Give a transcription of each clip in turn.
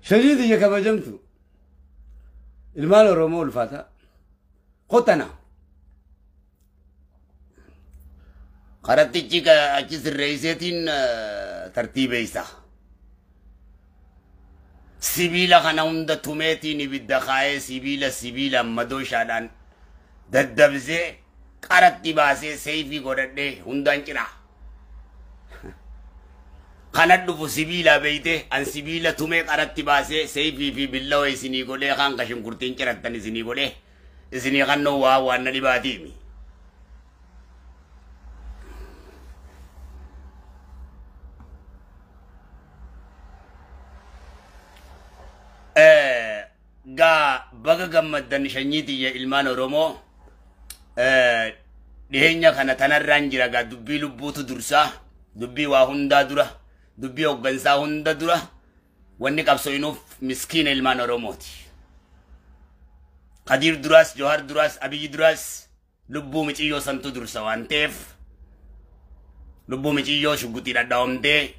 Shanyii tiyya kabajamtu ilmaan Oromoo ulfaata qotana qarattichi achi sirreesseetiin tartiibeessa. Sibiila kana hunda tumeetiin ibidda kaayee sibiila sibiila madooshaadhaan daddabsee qaratti baasee seeyfii godhadhee hundaan ciraa. Kana dhufu sibiila beeyte an sibiila tumee qaratti baasee seeyfii fi billawa isinii godhee kaan kashinkurtiin cirattan isinii godhee isinii kannoo waa waan na dhibaatiimi. Gaa baga gammaddan shanyii tiyya ilmaan Oromoo dhiheenya kana tanarraan jira gaa dubbii lubbuutu dursaa dubbii waa hundaa dura dubbii hooggansaa hunda dura wanni qabsoo'inuuf miskiina ilmaan Oromooti. Kadiir duraas, Johaar duraas, Abiyyi duraas lubbuu miciyyoo santu dursa waan ta'eef lubbuu miciyyoo shugguxii dhadhaa'amtee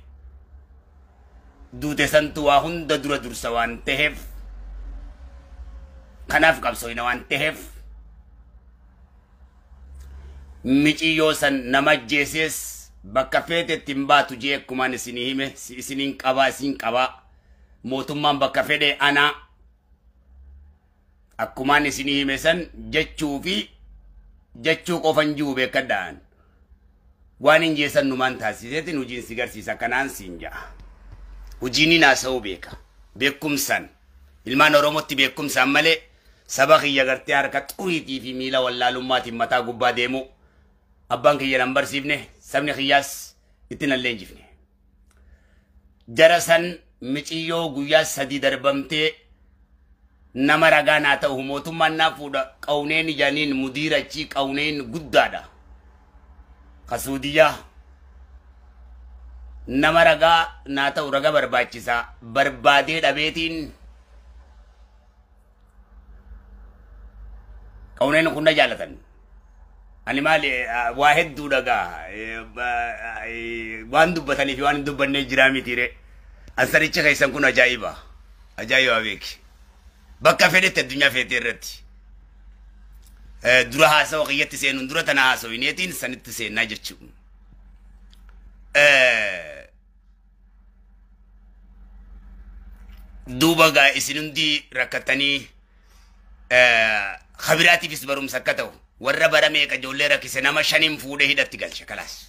duute santu waa hunda dura dursa waan ta'eef kanaaf qabsoo'ina waan ta'eef miciyyoo san nama ajjeesees bakka feetetti hin baatu jee akkumaan isinii hime isiniin qabaa isin qabaa mootummaan bakka fedhe anaa akkumaan isinii hime san jechuu fi jechuu qofan jiru beekadhaan waan hin jeessan numaan taasiseetiin hojiin si garsiisa kanaan siin ja'a. Hojiin hin haasa'uu beeka beekumsaan ilmaan Oromootti beekumsaan malee saba kiyya gartee harka xuriitii fi miila wallaalummaatiin mataa gubbaa deemu abbaan kiyya nan barsiifne sabni kiyyaas itti nan leenjifne. Jara san miciyyoo guyyaa sadii darbamtee nama ragaa naa ta'u mootummaan naa fuudha qawneen ijaaniin mudiira achii qawneen guddaadha. Kasuudiyyaa nama ragaa naa ta'u raga barbaachisaa barbaadee dhabeetiin qawneen kun na jaalatan. Ani maali waa hedduu dhagaa waan dubbatanii fi waan hin dubbannee jiraa mitiire. Ansaricha keessan kun ajaa'iba. Ajaa'iba beeki. Bakka fedhetti addunyaa feetee irratti. Dura haasawa kiyyatti seenuun dura tana haasawineetiin sanitti seennaa jechuudha. Duuba gaa isin hundi rakkatanii kabiraatiifis barumsa akka ta'u warra bara meeqa ijoollee rakkise nama shaniin fuudhee hidhatti galche kalaas.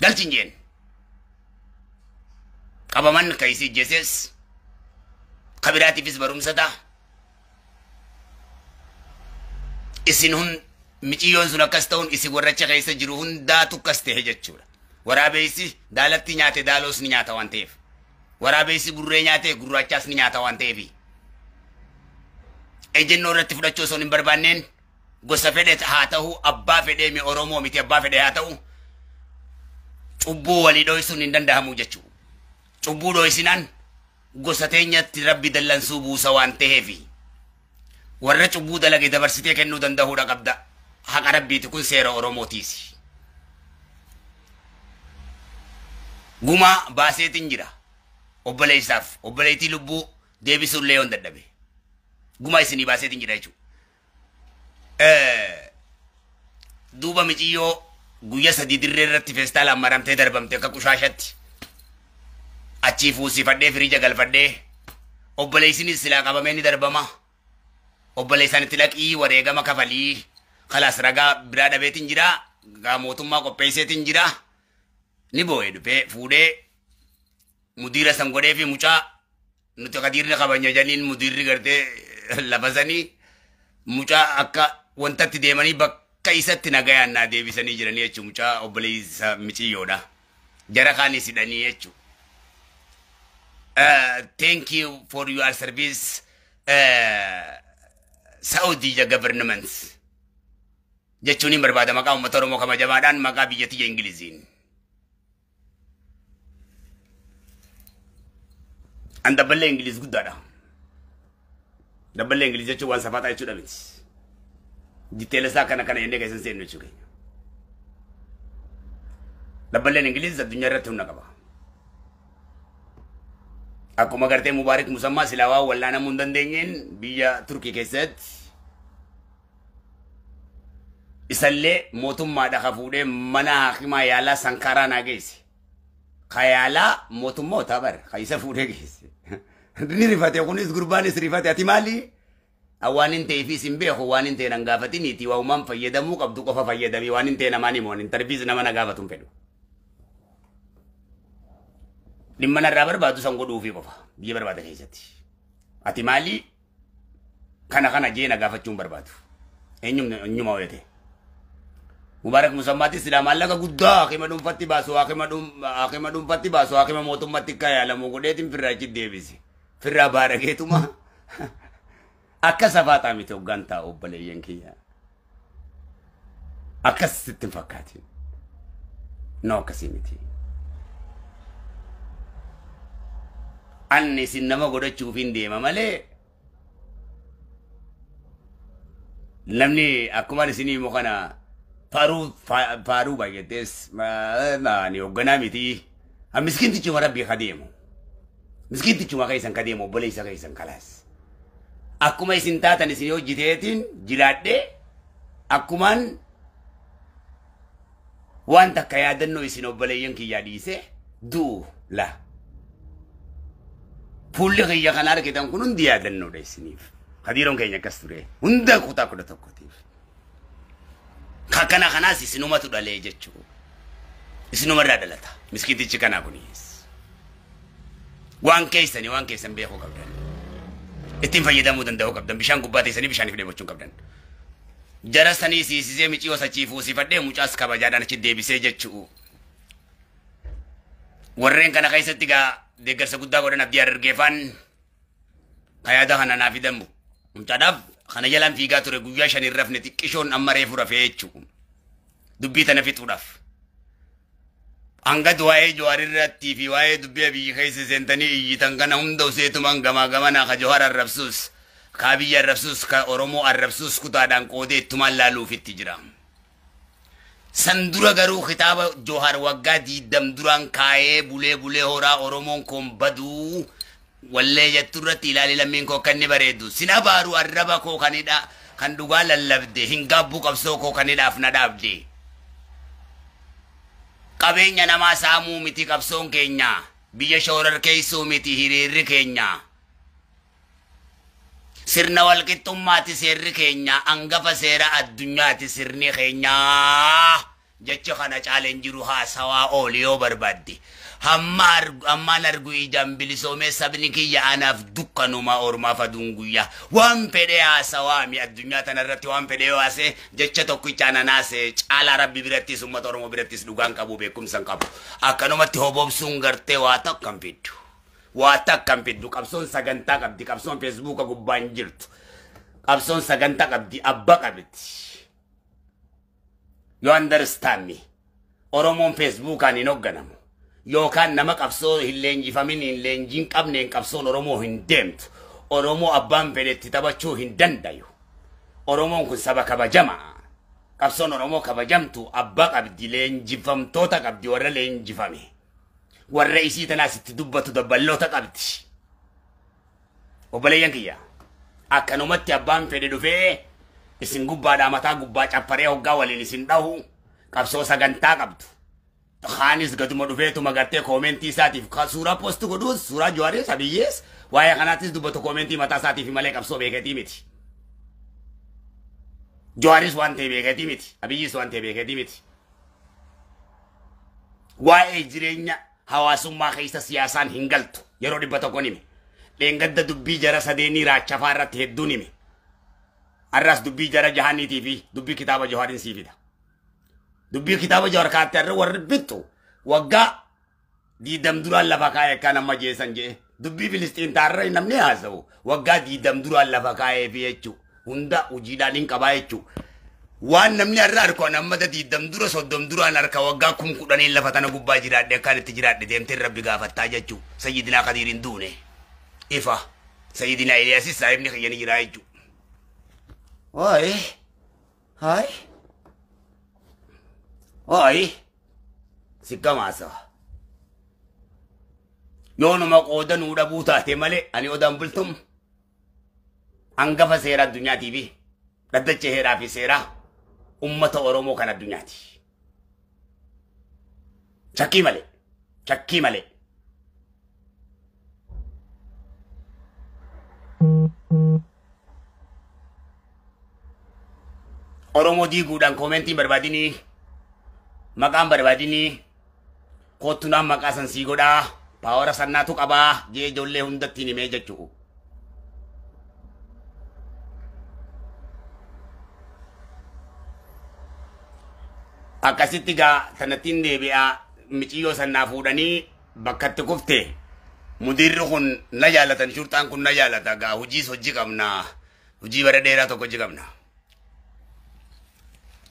Galchin jeen. Qabaman ka isii jesees kabiraatiifis barumsa ta'a. Isin hun miciyyoon sun akkas ta'uun isin warracha keessa jiru hundaatu akkas ta'e jechuudha. Waraabeessi daalatti nyaate daaloos ni nyaata waan ta'eef. Waraabeessi gurree nyaate gurraachaas ni nyaata waan ta'eef. Ejjennoo irratti fudhachuu osoo hin barbaanneen gosa fedhe haa ta'u abbaa fedhee mi Oromoo miti abbaa fedhe haa ta'u cubbuu walii dho'isuun hin danda'amu jechuudha. Cubbuu dho'isinaan gosa teenyatti rabbi dallansuu buusa waan ta'eefi. Warra cubbuu dalage dabarsitee kennuu danda'uudha qabda. Haqa rabbiiti kun seera Oromootiisi. Gumaa baaseetiin jira. Obboleessaaf obboleettii lubbuu deebisuullee yoon dadhabe. Gumaa isinii baaseetiin jira jechuudha. Duuba miciyyoo guyyaa sadii dirree irratti feestaalaan maramtee darbamte akka qushaashatti. Achii fuusifadhee firiija galfadhee obboleessinis silaa qabamee ni darbama. Obboleessaan itti dhaqii wareegama kafalii kalaas ragaa biraa dhabeetiin jira gaa mootummaa qopheesseetiin jira ni boo'ee dhufee fuudhee mudiira san godhee fi mucaa nuti kadiirri kabanya janiin mudiirri gartee lafa sanii mucaa akka wantatti deemanii bakka isatti nagayaan naa deebisanii jiranii jechuudha mucaa obboleessa miciyyoodha. Jara kaanis hidhanii jechuudha. Thank you for your service. Saudi government jechuun hin barbaada maqaa uummata Oromoo kabajamaadhaan maqaa biyya tiyya Ingiliziin. An dabballee Ingiliz guddaadha. Dabballee Ingiliz jechuun waan safaataa jechuudha miti. Diteela isaa kana kana jennee keessan seennu jechuu keenya. Dabballeen Ingiliz addunyaa irratti humna qaba. Akkuma gartee Mubaarik Musammaa silaa waan wallaanamuu hin dandeenyeen biyya Turkii keessatti isallee mootummaadha ka fuudhee mana hakimaa yaalaa Sankaraa naa geesse. Ka yaalaa mootummoota bara ka isa fuudhee geesse. Ni rifate kunis gurbaanis rifate ati maali? Waan hin ta'eefis hin beeku waan hin ta'e nan gaafatiniiti waa uumaan fayyadamuu qabdu qofa fayyadamii waan hin ta'e namaan himu intarviis nama na gaafatu hin fedhu. Dhimma narraa barbaadu san godhuufii qofa biyya barbaada keessatti. Ati maali? Kana kana jee na gaafachuu hin barbaadu. Eenyuma hojjete. Mubaarak Musammaatti silaa maallaqa guddaa hakima dhuunfatti baasu hakima dhuunfatti baasu hakima mootummatti akka yaalamu godheetiin firraa achi deebise. Firraa baarageetuma akka safaaxaa miti hoggaan taa'u obboleeyyan kiyya. Akkas sitti hin fakkaatin. No akkasii miti. Anni isin nama godhachuuf hin deema malee namni akkuma isinii himu kana faaruu baay'attees ani hoogganaa miti. Miskiintichuma rabbii ka deemu. Miskiintichuma keessan ka deemu obboleessa keessan kalaas. Akkuma isin taatan isin hojjeteetiin jiraadhee akkumaan waan takka yaadannoo isin obboleeyyan kiyyaa dhiise du'u la. Fuulli kiyya kan argitan kun hundi yaadannoodha isiniif. Hadiiroon keenya akkas ture. Hunda kutaa 11tiif. Kana kanaas isinumatu dhalee jechuudha. Isinumarraa dhalata. Miskiintichi kanaa kunis. Waan keessanii waan keessan beekuu qabdan. Ittiin fayyadamuu danda'uu qabdan. Bishaan gubbaa teessanii bishaaniif dheebochuu qabdan. Jara sanii siisisee miciyoo sachii fuusifadhee mucaas kabajaadhaan achi deebisee jechuudha. Warreen kana keessatti gaa deeggarsa guddaa godhan Abdii Harargeefaan yaada kana naa fidan mucaadhaaf kana jalaan fiigaa ture guyyaa 5 hin rafne xiqqishoon amma reefu rafee jechuudha. Dubbii tana fixuudhaaf. Hanga waa'ee Jawaar irratti fi waa'ee dubbii biyyi keessa seentanii iyyitan kana hunda useetumaan gamaa gamanaa ka Jawaar arrabsuus ka biyya arrabsuus ka Oromoo arrabsuus kutaadhaan qoodee ittumaan laaluufitti jira. San dura garuu kitaaba Jawaar waggaa 20 duraan kaayee bulee bulee horaa Oromoon kun baduu wallee jettu irratti ilaali lammiin koo akka inni bareedu. Sin abaaru arraba koo kanidha kan dhugaa lallabde hin gaabbuu qabsoo koo kanidhaaf na dhaabde. Qabeenya namaa saamuu miti qabsoon keenya biyya shoorar keessuu miti hiriirri keenya. Sirna walqixxummaati seerri keenya hangafa seera addunyaati sirni keenya. Jecha kana caaleen jiru haasawaa ooli yoo barbaadde. Hammaan argu ijaan bilisoomee sabni kiyya anaaf dukkanuma ormaaf aduun guyyaa. Waan fedhee haasawaa mi addunyaa tanarratti waan fedhee haasee jecha tokkicha ananaasee caalaa rabbi birattis uummata Oromoo birattis dhugaan qabu beekumsa hin qabu. Akkanumatti hobobsuun gartee waa takka hin fiddu. Waa takka hin fiddu. Qabsoon sagantaa qabdi. Qabsoon feesbuuka gubbaa hin jirtu. Qabsoon sagantaa qabdi. Abba qabdi. You understand me? Oromoon feesbuukaan hin hoogganamu. Yookaan nama qabsoo hin leenjifamin hin leenjiin qabneen qabsoon Oromoo hin deemtu. Oromoo abbaan fedhetti taphachuu hin dandayu. Oromoon kun saba kabajamaa. Qabsoon Oromoo kabajamtu abbaa qabdi leenjifamtoota qabdi warra leenjifame. Warra isii tanaas itti dubbatu dabballoota qabdi. Obboleeyyan kiyya akkanumatti abbaan fedhe dhufee isin gubbaadhaa mataa gubbaa caffaree hoggaa waliin isin dhahu qabsoo sagantaa qabdu. Kaanis gaduma dhufeetuma gartee koomentii isaatiif suuraa poost godhuus suuraa Jawaaris Abiyyees waa'ee kanaattis dubbatu koomentii mataa isaatiif malee qabsoo beeketii miti. Jawaaris waan ta'e beeketii miti. Abiyyis waan ta'e beeketii miti. Waa'ee jireenya hawaasummaa keessa siyaasaan hin galtu yeroo 100 hime. Dheengadda dubbii jara sadeenii raachafaa irratti hedduun hime. Arras dubbii jara jahaniitii fi dubbii kitaaba Jawaariin sii fida. Dubbii kitaaba Jawaar kaatti har'a warri bittu waggaa 20 duraan lafa kaa'ee akkaan amma jeessan jee dubbii Filistiin taarra namni haasa'u waggaa 20 duraan lafa kaa'ee fi jechuu hunda hojiidhaan hin qabaa jechuu waan namni har'a harku amma 20 dura 30 duraan harka waggaa 10,000 lafa tana gubbaa jiraadhe akkaan itti jiraadhe deemtee rabbi gaafattaa jechuu Sayyidinaa Kadiir hin duune ifa Sayyidinaa Iliyaasis saahibni kiyya ni jiraa jechuu. Waay haay Oi, si kamaasa. Yoo numa qooda nuu dhabuu taate malee ani odaan bultum hangafa seera addunyaatii fi dhaddacha heeraa fi seeraa ummata Oromoo kan addunyaati. Shakkii malee. Shakkii malee. Oromoo diiguudhaan koomentiin barbaadinii maqaan barbaadinii kottunaan maqaa san sii godhaa paawara sannaatu qabaa jee ijoollee hundatti himee jechuudha. Akkasitti gaa sanattiin deebi'aa miciyyoo sannaa fuudhanii bakkatti kufte mudirri kun na jaalatan shurxaan kun na jaalata gaa hojiis hojii qabna hojii bara dheeraa tokko hojii qabna.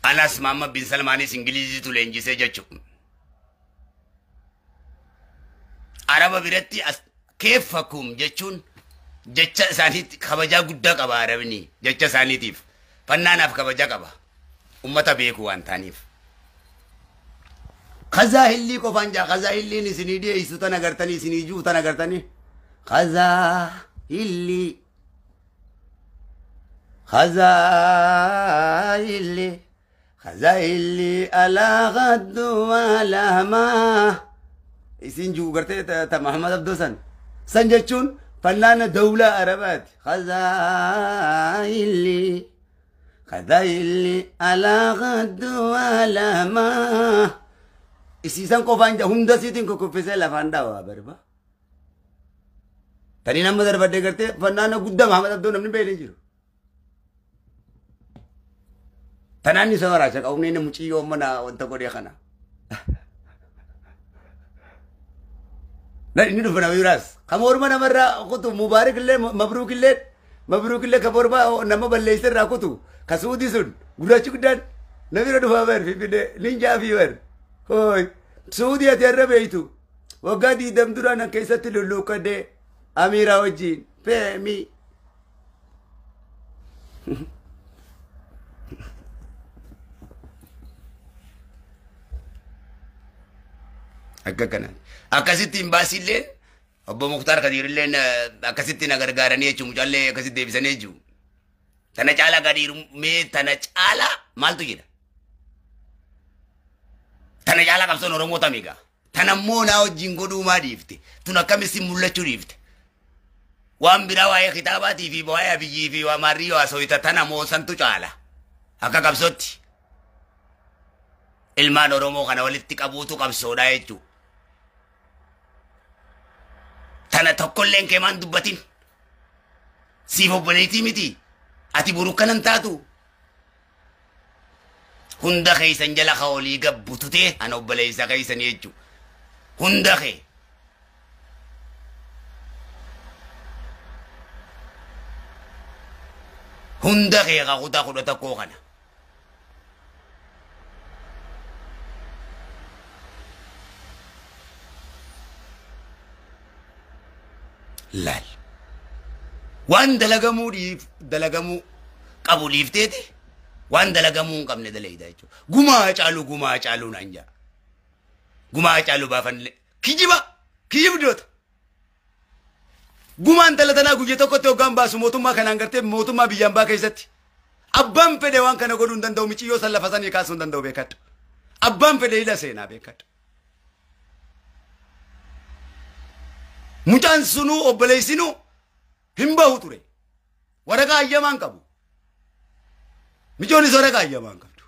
Anas Muhammad bin Salmaanis Ingiliziitu leenjisee jechuudha. Araba biratti as keeffakum jechuun jecha isaaniitti kabajaa guddaa qaba Arabni jecha isaaniitiif fannaanaaf kabajaa qaba ummata beeku waan ta'aniif. Kazaa hillii qofaan jaa kazaa hilliin isinii dhiyeessu tan agartanii isinii jiru tan agartanii kazaa hillii kazaa hillii kazaa hillii alaa gaddu alamaa isin jiru gartee ta Muhammad Abdoo san san jechuun fannaana dawlaa Arabaati kazaa hillii kazaa hillii alaa gaddu alamaa isiisan qofaan jaa hunda siitiin kukuffisee lafaan dhaawaa barba. Tani nama darbadde gartee fannaana guddaa Muhammad Abdoo namni beekne jiru. Tanaan isa waraasa qabne inni muciyyoo mana wanta godhee kana. Inni dhufa nama biraas. Kan morma namarraa kutu mubaarik illee mabruuk illee mabruuk illee kan morma nama balleessa irraa kutu ka suudii sun gurraachi guddaan namni dhufa bar finfinnee ninjaa fi bar. Hoi, Suudii ati har'a beeytu waggaa 20 duraan keessatti lulluuqqadhee Amiiraa wajjin feemii. Akka kanaan. Akkasitti hin baasilleen obbo Muktaar Kadiirilleen akkasitti na gargaaranii jechuun mucaallee akkasitti deebisanii jechuun. Tana caalaa Kadiir mee tana caalaa maaltu jira? Tana caalaa qabsoon Oromoo tamiga. Tana immoo naa wajjin godhuu maa dhiifte? Tun akkamitti mul'achuu dhiifte? Waan biraa waa'ee kitaabaatii fi waa'ee Abiyyii fi waa maarrii waa soyita tana moo santu caala. Akka qabsootti. Ilmaan Oromoo kana walitti qabuutu qabsoodha jechuudha. Tana tokkolleen kee maan dubbatin? Siif obboleettii miti. Ati boru kanan taatu. Hunda keessan jala ka olii gabbututee ana obboleessa keessan jechuudha. Hunda kee. Hunda kee ka kutaa 11 kana. Laal. Waan dalagamuu dalagamuu qabu dhiifteeti. Waan dalagamuu hin qabne dalagda jechuudha. Gumaa caalu gumaa caalu naan jaa. Gumaa caalu baafanne kijiba kijibdoota. Gumaan dalatanaa guyyaa tokkotti hoggaan baasu mootummaa kanaan gartee mootummaa biyyaan baa keessatti. Abbaan fedhe waan kana godhuu hin danda'u miciyyoo san lafa sanii kaasuu hin danda'u beekadha. Abbaan fedhe hidha seenaa beekadha. Mucaan sunuu obboleessinuu hin bahu ture. Waraqaa ayyamaan qabu. Micoonis waraqaa ayyamaan qabdu.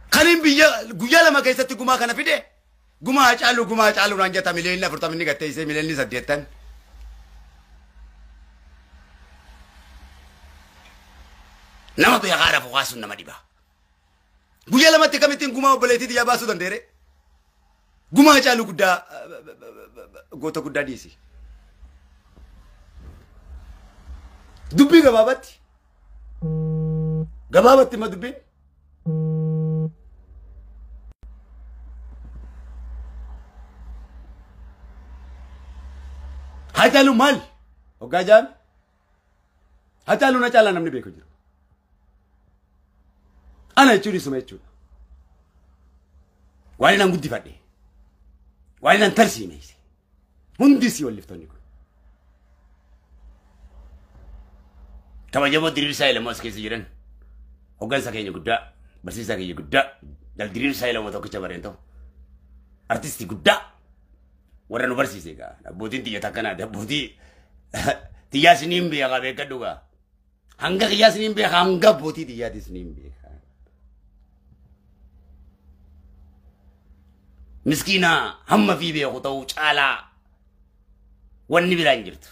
Kaniin biyya guyyaa 2 keessatti gumaa kana fide gumaa caalu naan jetta miliyoonni 40 inni gattee isee miliyoonni 80. Nama beekaa rafu kaasuun nama dhiba. Guyyaa 2tti kamittiin gumaa obboleettii xiyyaa baasuu danda'e? Gumaa caalu guddaa goota guddaa dhiisi. Dubbii gabaabatti. Gabaabatti ma dubbiin? Hacaalu maal? Hoggaa jaan? Hacaalu na caalaa namni beeku jiru. Ana jechuun isuma jechuudha. Waan inni guddifadhe. Waan nan tarsiimeesse. Hundi si walliftoonni kun. Kabajamoo Diriirsaa Ilamoo as keessa jiran. Hoggansa keenya guddaa, barsiisaa keenya guddaa, dal Diriirsaa Ilamoo tokkicha bareen ta'u. Artistii guddaa warra nu barsiise egaa. Abbootiin xiyya takkanaati. Abbootii xiyyaa isiniin beekaa beekadhu gaa. Hanga xiyyaa isiniin beekaa hanga abbootii xiyyaati isiniin beekaa. Miskiina hamma fi beeku ta'uu caalaa wanni biraan jirtu.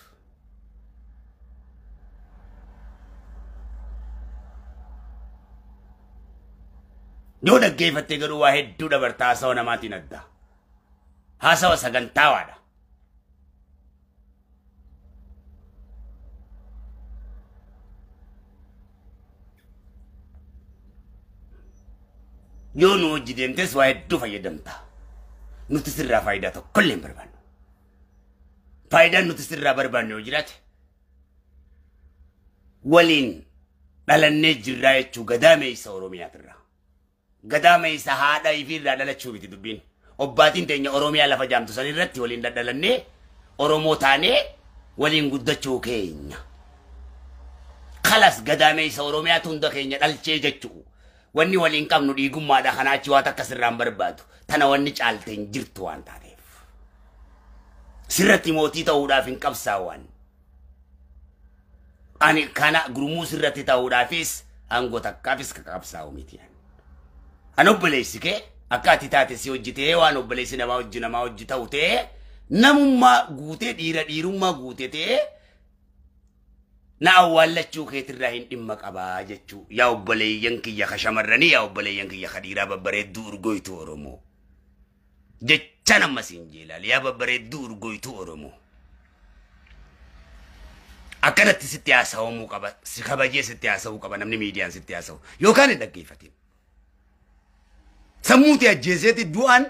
Yoo dhaggeeffattee garuu waa hedduu dabarta haasawa namaatiin adda. Haasawa sagantaawaadha. Yoo nu hojii deemtes waa hedduu fayyadamta. Nuti sirraa faayidaa tokkollee hin barbaannu. Faayidaan nuti sirraa barbaannu yoo jiraate waliin dhalannee jirraa jechuu gadaameessa Oromiyaatirraa. Gadaameessa haadha ifiirraa dhalachuu miti dubbiin. Obbaatiin teenya Oromiyaa lafa jaamtu san irratti waliin dhadhalannee Oromoo taanee waliin guddachuu keenya. Kalas gadaameessa Oromiyaatu hunda keenya dhalchee jechuu. Wanni waliin qabnu dhiigummaadha kanaa achi waan takka sirraan barbaadu. Tana wanni caalte hin jirtu waan taateef. Sirratti mootii ta'uudhaaf hin qabsaa'an. Ani kana gurmuu sirratti ta'uudhaafis aangoo takkaafis ka qabsaa'u miti. An obboleessi kee akka ati taate si hojjetee waan obboleessi namaa hojii namaa hojii ta'u ta'ee namummaa guutee dhiira dhiirummaa guutee ta'ee na awwaallachuu keetirraa hin dhimma qabaa jechuu. Yaa obboleeyyan kiyya ka shamarranii yaa obboleeyyan kiyya ka dhiiraa babbareedduu urgooytuu Oromoo. Jechaan ammas hin jeelaal yaa babbareedduu urgooytuu Oromoo. Akkanatti sitti haasawamuu qaba si kabajee sitti haasawuu qaba namni miidiyaan sitti haasawu yookaan hin dhaggeeffatin. Sammuu ta'e ajjeeseeti du'aan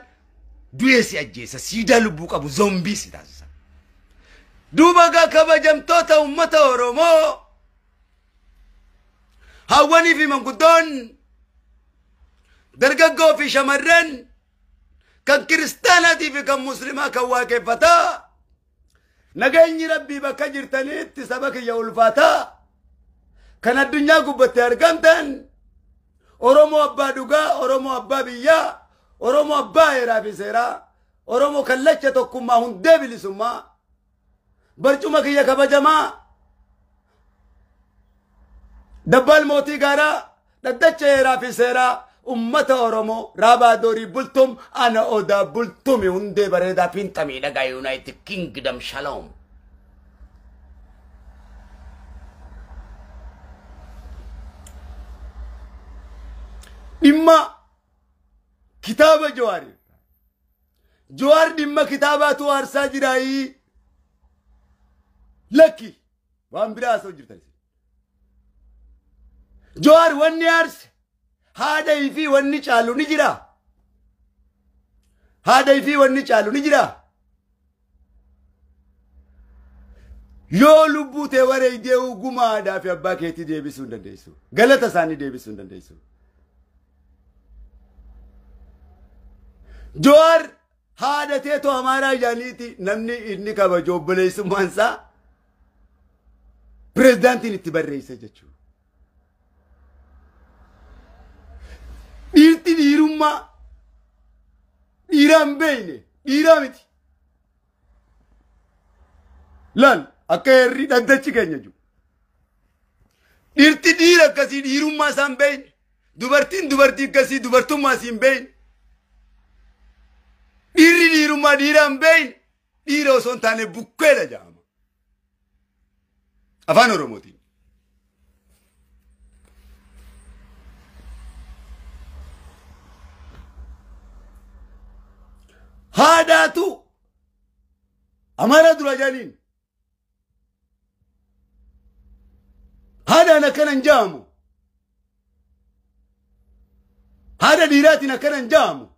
du'ee si ajjeesa siidaa lubbuu qabu zoombii si taasisa. Duuba gaa kabajamtoota uummata Oromoo hawwanii fi manguddoon dargaggoo fi shamarran kan kiristaanaatii fi kan muslimaa kan waaqeffataa nageenyi rabbii bakka jirtanitti saba kiyya ulfaataa kan addunyaa gubbatti argamtan Oromoo abbaa dhugaa, Oromoo abbaa biyyaa, Oromoo abbaa heeraa fi seeraa, Oromoo kallacha tokkummaa hundee bilisummaa barcuma kiyya kabajamaa dabbaal mootii gaaraa dhaddacha heeraa fi seeraa ummata Oromoo raabaa doorii bultum ana odaa bultumi hundee bareedaa fiinxa miidhagaa United Kingdom Shalom. Dhimma kitaaba Jawaar. Jawaar dhimma kitaabaatu aarsaa jiraayii. Lakki waan biraa haasa'u jirtan. Jawaar wanni aarse haadha fi wanni caalu ni jira. Haadha fi wanni caalu ni jira. Yoo lubbuu ta'e wareegdee gumaa haadhaa fi abbaa keetii deebisuu hin dandeessu. Galata isaanii deebisuu hin dandeessu. Jawaar haadha teetoo Amaaraa jaaniiti namni inni kabaju obboleessummaan isaa pirezidaantiin itti barreesse jechuudha. Dhiirti dhiirummaa dhiiraa hin beekne dhiiraa miti. Laal akka heerri dhaddachi keenya jiru. Dhiirti dhiira akkasii dhiirummaa isaa hin beekne dubartiin dubartii akkasii dubartummaa isii hin beekne. Dhiirri dhiirummaa dhiiraa hin beekne dhiira osoo hin taane bukkeedha jedhama. Afaan Oromootiin. Haadhaatu Amaara dura jedhaniin. Haadhaan akkana hin jedhamu. Haadha dhiiraatiin akkana hin jedhamu.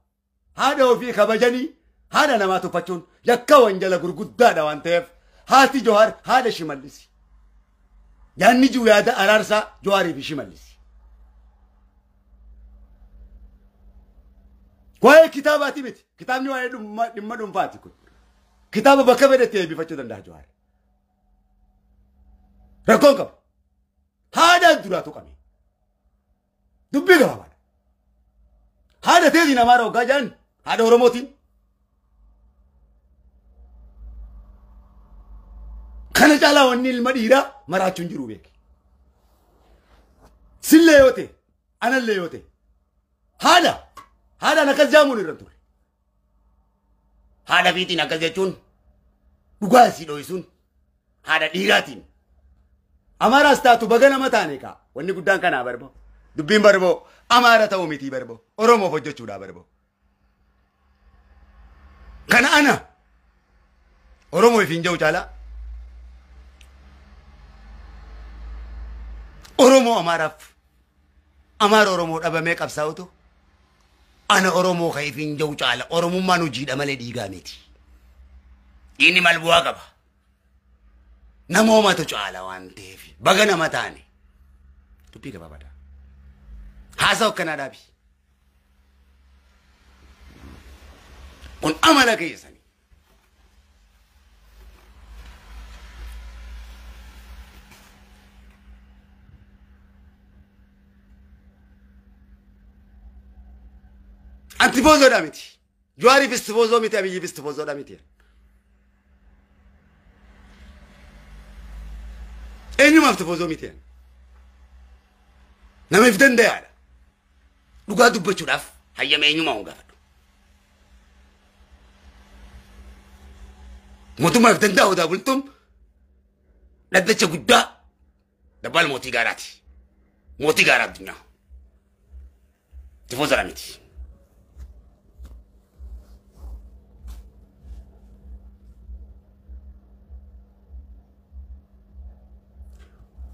Haadha ofii kabajanii haadha namaa tuffachuun yakka wanjala gurguddaadha waan ta'eef haati Jawaar haadha Shimallisi. Yaanni jiru yaada araarsaa Jawaarii fi Shimallisi. Waa'ee kitaabaati miti. Kitaabni waa'ee dhimma dhuunfaati kun. Kitaaba bakka fedhetti eebbifachuu danda'a Jawaar. Rakkoon qabu. Haadhaan duraa tuqame. Dubbii gabaabaadha. Haadha teetiin Amaara hoggaa jedhan haadha Oromootiin. Kana caalaa wanni ilma dhiiraa maraachuun jiru beeki. Sillee yoo ta'e, anallee yoo ta'e, haadha haadhaan akkas jaamuun irra ture. Haadha fiitiin akkas jechuun dhugaa isii dho'isuun haadha dhiiraatiin. Amaaraas taatu baga nama taane kaa wanni guddaan kanaa barboo. Dubbiin barboo Amaara ta'uu mitii barboo Oromoof hojjechuudhaa barboo. Kana ana Oromoo ifiin jiru caalaa Oromoo Amaaraaf Amaara Oromoo dhabamee qabsaa'utu ana Oromoo ka ifiin jiru caala Oromummaan hojiidha malee dhiigaa miti. Inni maal bu'aa qaba? Namoomatu caala waan ta'eef baga nama taane dubbii gabaabaadha. Haasawu akkanaa dhaabi. Kun amala keessanii. Anti tifozoodha miti. Jawaariifis tifozoo miti, Abiyyiifis tifozoodha miti. Eenyumaaf tifozoo miti. Namiif danda'aadha. Dhugaa dubbachuudhaaf hayyama eenyumaa hin gaafadhu. Mootummaaf danda'u odaa bultuun dhaddacha guddaa dabbaal mootii gaaraati. Mootii gaaraa addunyaa. Tifozoodha miti.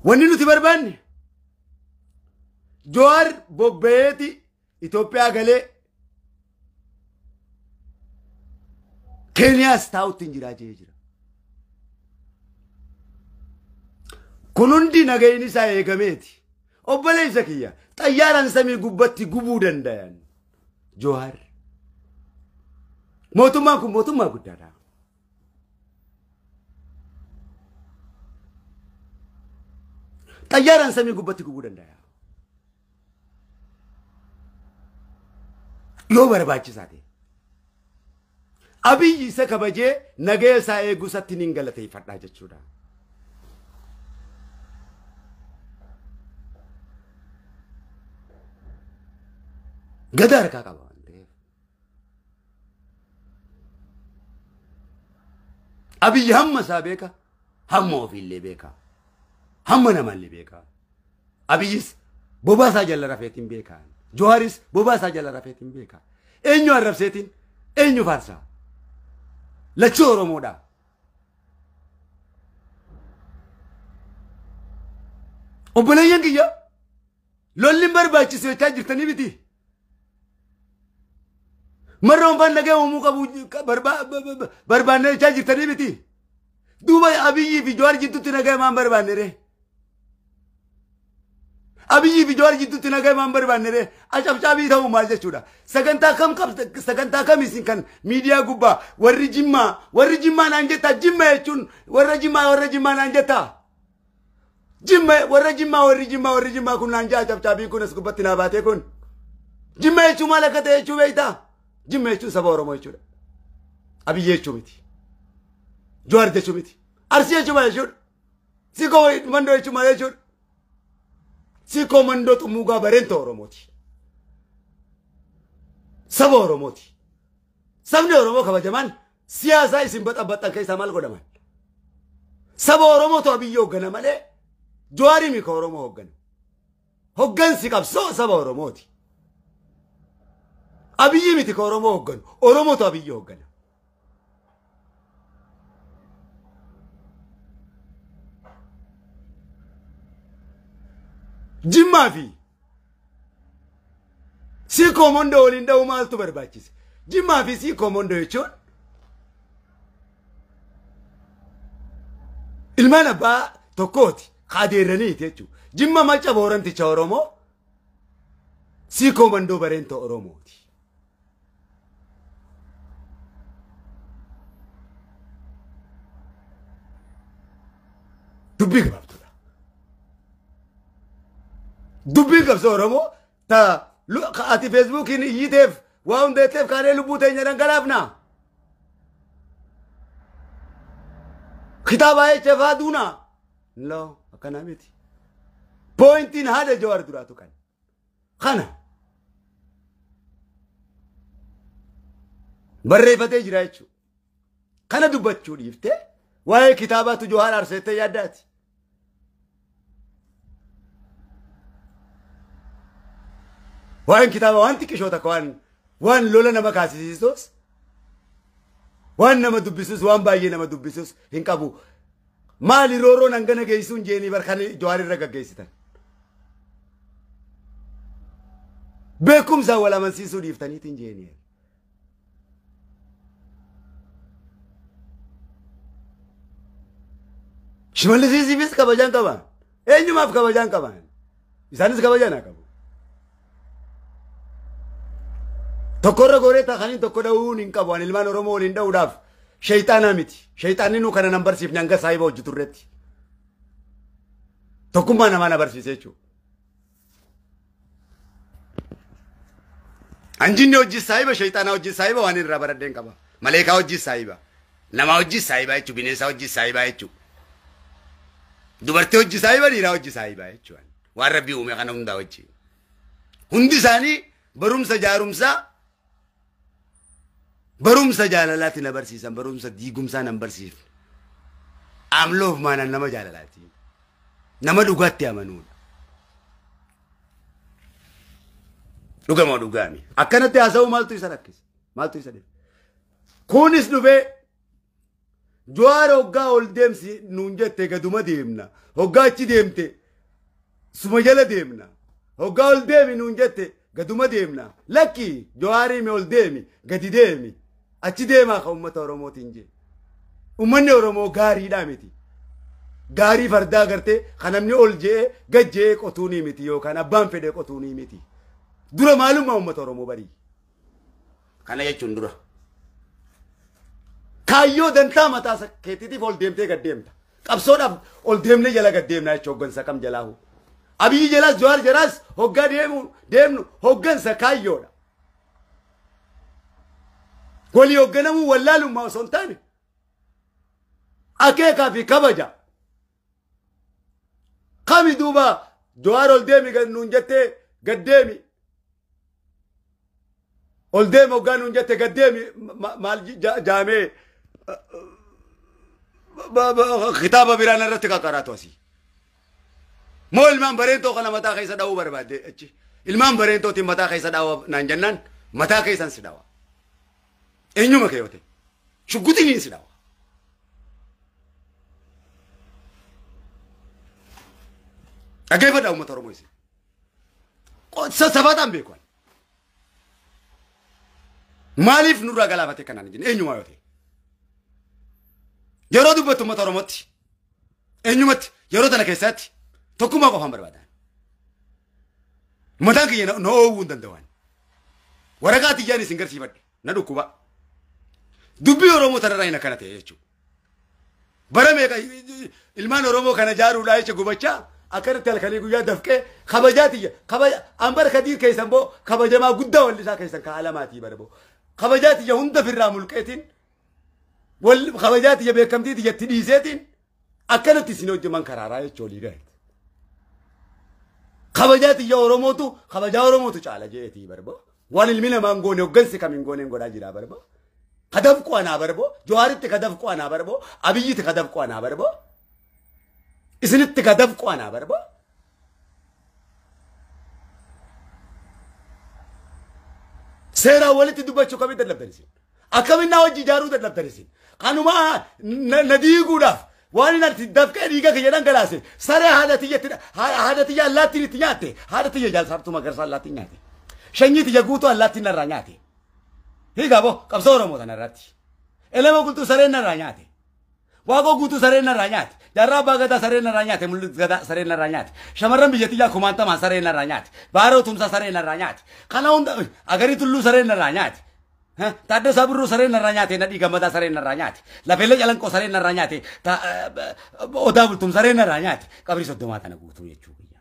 Wanni nuti barbaanne Jawaar bobba'eeti Itoophiyaa galee Keeniyaas taa'utti hin jiraa jee jira. Kun hundi nagayni isaa eegameeti. Obboleessa kiyya xayyaaraan samii gubbatti gubuu dandayan Jawaar. Mootummaan kun mootummaa guddaadha. Xayyaaraan samii gubbatti gubuu danda'a. Yoo barbaachisaa ta'e. Abiyyi isa kabajee nagaya isaa eeguu isaatti niin galateeffadhaa jechuudha. Gada harkaa qaba waan ta'eef. Abiyyi hamma isaa beeka, hamma ofiillee beeka, hamma namaallee beeka. Abiyyis bobaa isaa jala rafeetiin beeka. Jawaaris bobaa isaa jala rafeetiin beeka. Eenyu arrabseetiin, eenyu faarsaa? Lachuu Oromoodha. Obboleeyyan kiyya lolli hin barbaachisu jechaa jirtanii miti. Marroon faan nagaa uumuu qabu barbaanne jechaa jirtanii miti. Duuba Abiyyii fi Jawaar jidduutti nagaa maan barbaanne ree? Abiyyii fi Jawaar jidduutti nagaa maan barbaanne ree? Acabcaabii ta'uu maal jechuudha? Sagantaa kam qabda? Sagantaa kam isin kan miidiyaa gubbaa warri Jimmaa naan jettaa? Jimma jechuun warra Jimmaa naan jettaa? Jimma warra Jimmaa warri Jimmaa kun naan jaa acabcaabiin kun as gubbatti naa baatee kun. Jimma jechuun maal akka ta'e jechuu beektaa? Jimma jechuun saba Oromoo jechuudha. Abiyyi jechuu miti. Jawaar jechuu miti. Arsii jechuu maal jechuudha? Sikoo Mandoo jechuun maal jechuudha? Sikoo Mandoo Xumuugaa Bareentoo Oromooti. Saba Oromooti. Sabni Oromoo kabajamaan siyaasaa isin baxabaxan keessaa maal godhaman? Saba Oromootu Abiyyi hooggana malee Jawaarii mika Oromoo hooggana. Hoggansi qabsoo saba Oromooti. Abiyyi miti ka Oromoo hoogganu. Oromootu Abiyyi hooggana. Jimmaa fi Sikoo Mondoo waliin dha'uu maaltu barbaachise? Jimmaa fi Sikoo Mondoo jechuun ilmaan abbaa tokkooti kaadeerraniiti jechuudha. Jimma Macca Booranticha Oromoo, Sikoo Mondoo Bareentoo Oromooti. Dubbii gabaabtuudha. Dubbii qabsoo Oromoo ta ati Feesbuukiin iyyiteef waa hundeetteef kaanee lubbuu teenya dhangalaafna. Kitaaba jecha faa duuna. No, akkanaa miti. Poointiin haadha Jawaar duraatu kan. Kana. Barreeffatee jira jechuudha. Kana dubbachuu dhiiftee waa'ee kitaabaatu Jawaar aarsettee yaaddaati. Waa'een kitaaba waan xiqqishoo takka waan lola nama kaasisiisus waan nama dubbisus waan baay'ee nama dubbisus hin qabu. Maali rooroon hangana geessuun jeenii barkan Jawaar irra gaggeessitan. Beekumsaan wal amansiisuu dhiiftaniitiin jeenii. Shimallisiisiifis kabajaan qaban. Eenyumaaf kabajaan qaban. Isaanis kabajaan haa qabu. Tokkorra goree taa'anii tokko dha'uun hin qabu. Ani ilmaan Oromoo waliin dha'uudhaaf shayxaanaa miti. Shayxaanni nu kana nan barsiifne hanga saahiba hojjetu irratti. Tokkummaa namaa na barsiise jechuudha. Anjinni hojii saahiba, shayxaanaa hojii saahiba waan irraa baradheen qaba. Maleekaa hojii saahiba. Nama hojii saahiba jechuudha. Bineensa hojii saahiba jechuudha. Dubartii hojii saahiba, dhiiraa hojii saahiba jechuudha. Waan rabbii uume kana hundaa hojii. Hundi isaanii barumsa jaarumsaa barumsa jaalalaatti na barsiisan, barumsa diigumsaa nan barsiifne. Amloof maanaan nama jaalalaati. Nama dhugaatti amanuudha. Dhugamoo dhugaami. Akkanatti haasa'uu maaltu isa rakkisa? Maaltu isa dhibe? Kunis dhufee Jawaar hoggaa ol deemsi nuun jette gaduma deemna. Hoggaa achi deemte suma jala deemna. Hoggaa ol deemi nuun jette gaduma deemna. Lakki Jawaarii mi ol deemi gadi deemi. Achi deemaa ka uummata Oromootiin jee. Uummanni Oromoo gaariidhaa miti. Gaarii fardaa gartee kan namni ol je'ee gad je'ee qotuunii miti yookaan abbaan fedhee qotuunii miti. Dura maalummaa uummata Oromoo barii. Kana jechuun dura. Kaayyoo dantaa mataa keetiitiif ol deemtee gad deemta. Qabsoodhaaf ol deemnee jala gad deemna jechuudha hoggansa kam jalaahu. Abiyyi jalaas Jawaar jalaas hoggaa deemnu hoggansa kaayyoodha. Walii hogganamuu wallaalummaa osoo hin taane akeekaa fi kabaja. Kami duuba Jawaar ol deemi nuun jettee gad deemi. Ol deemi hoggaa nuun jette gad deemi maal jaamee kitaaba biraan irratti qaqaraatu asii. Moo ilmaan bareentoo kana mataa keessa dha'uu barbaadde achi. Ilmaan bareentootiin mataa keessa dha'uu naan jennaan mataa keessan si dhawa. Eenyuma kee yoo ta'e shuggutiin si dhawa. Dhaggeeffadhaa uummata Oromoo isin. Sassabaataan beeku. Maaliif nurraa galaafate kanaan hin jenne eenyumaa yoo ta'e. Yeroo dubbattu uummata Oromootti eenyumatti yeroo tana keessatti tokkummaa qofaan barbaadan. Mataan kiyya na oowwuu hin danda'an. Waraqaa tiyyaan isin garsiifadhe na dhukkuba. Dubbii Oromoo tanarraa hin akkana ta'e jechuudha. Bara meeqa ilmaan Oromoo kana jaaruudhaa jecha gubachaa akkanatti halkanii guyyaa dafqee kabajaa tiyya kabaja an bara kadiir keessan boo kabajamaa guddaa wallisaa keessan ka alamaatii bara boo kabajaa tiyya hunda firraa mulqeetiin wal kabajaa tiyya beekamtii tiyya itti dhiiseetiin akkanatti isin hojjeman karaaraa jechuu olii gahe. Kabajaa tiyya Oromootu kabajaa Oromootu caala jeetii bara boo waan ilmi namaa hin goone hoggansi kam hin goone hin godhaa jira bara boo. Kadafqu anaa bara boo Jawaaritti kadafqu anaa bara boo Abiyyitti kadafqu anaa bara boo. Isinitti kadafqu anaa bara boo. Seeraan walitti dubbachuu kamiin dadhabdan isin? Akkamiin na hojii ijaaruu dadhabdan isin? Kanuma na diiguudhaaf waan inni ati dafqee dhiiga kiyya dhangalaase saree haadha tiyyatti haadha tiyya allaattiin itti nyaatte haadha tiyya jaalsaartuu magarsaa allaattiin nyaate shanyii tiyya guutuu allaattiin narraa nyaate. Hiikaa boo qabsoo Oromoo tana irratti. Elema gultuu sareen narraa nyaate. Waaqoo guutuu sareen narraa nyaate. Jaarraa abbaa gadaa sareen narraa nyaate. Mul'is gadaa sareen narraa nyaate. Shamarran biyya tiyyaa kumaantamaan sareen narraa nyaate. Baaroo tumsaa sareen narraa nyaate. Kana hunda agarii tulluu sareen narraa nyaate. Taaddasaa Birruu sareen narraa nyaate, Nadhii Gammadaa sareen narraa nyaate, Lafeellee Calanqoo sareen narraa nyaate, Odaa Bultum sareen narraa nyaate, qabrii 30 tana guutuu jechuu kiyya.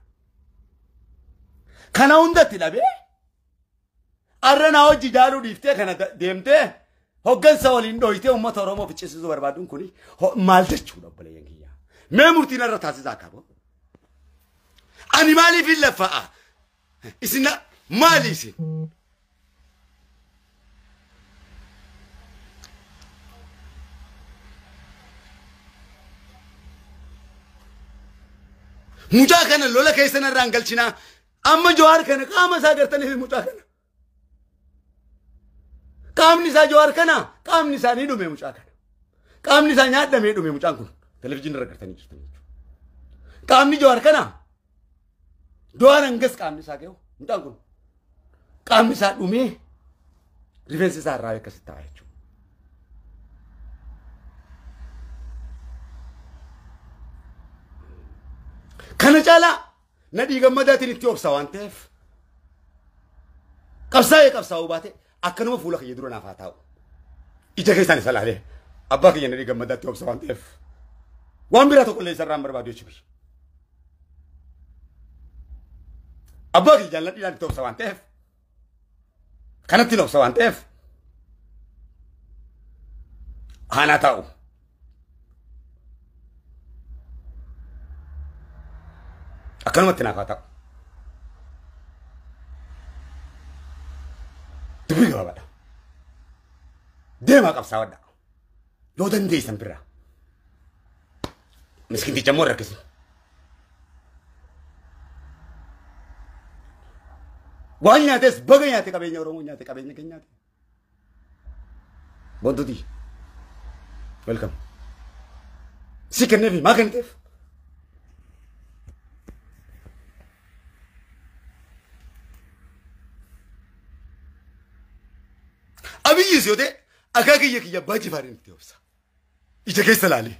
Kana hundatti dhabee arra naa hojii jaaluu dhiiftee kana deemtee hoggansa waliin dhooytee uummata Oromoo ficcisiisuu barbaaduun kuni maal jechuudha obboleeyyan kiyya. Mee murtiin irra taasisaa qaba. Ani maaliif hin laffa'a? Isin maali isin? Mucaa kana lola keessan irraan galchinaa. Amma Jawaar kana qaama isaa gartaniif mucaa kana. Qaamni isaa Jawaar kana qaamni isaa ni dhume mucaa kana. Qaamni isaa nyaadhamee dhume mucaan kun. Televizyiinii irra gartanii jirtan jechuudha. Qaamni Jawaar kana Jawaar hangas qaamni isaa gahu mucaan kun qaamni isaa dhumee rifeensi isaa irraa akkasitti ta'a jechuudha. Kana caalaa Nadhii Gammadaatiin itti obsa waan ta'eef qabsaa'ee qabsaa'uu baate akkanuma fuula kiyya dura naaf haa taa'u. Ija keessaan isa laalee abbaa kiyya Nadhii Gammadaatti obsa waan ta'eef waan biraa tokko illee isarraa hin barbaadu jechuudha. Abbaa kiyya jaalladhiidhaan itti obsa waan ta'eef kanatti obsa waan ta'eef haanaa taa'u. Akkanumatti naaf haa ta'u. Dubbii gabaabaadha. Deemaa qabsaa'adha. Yoo dandeessan birraa. Miskinticha immoo rakkisin. Waan nyaates baga nyaate qabeenya Oromoo nyaate qabeenya keenya nyaate. Bontuuti. Welcome. Si kenneefi maa kenniteef? Abiyyis yoo ta'e akaa kiyya kiyya abbaa jifaariin itti obsa. Ija keessa laalee.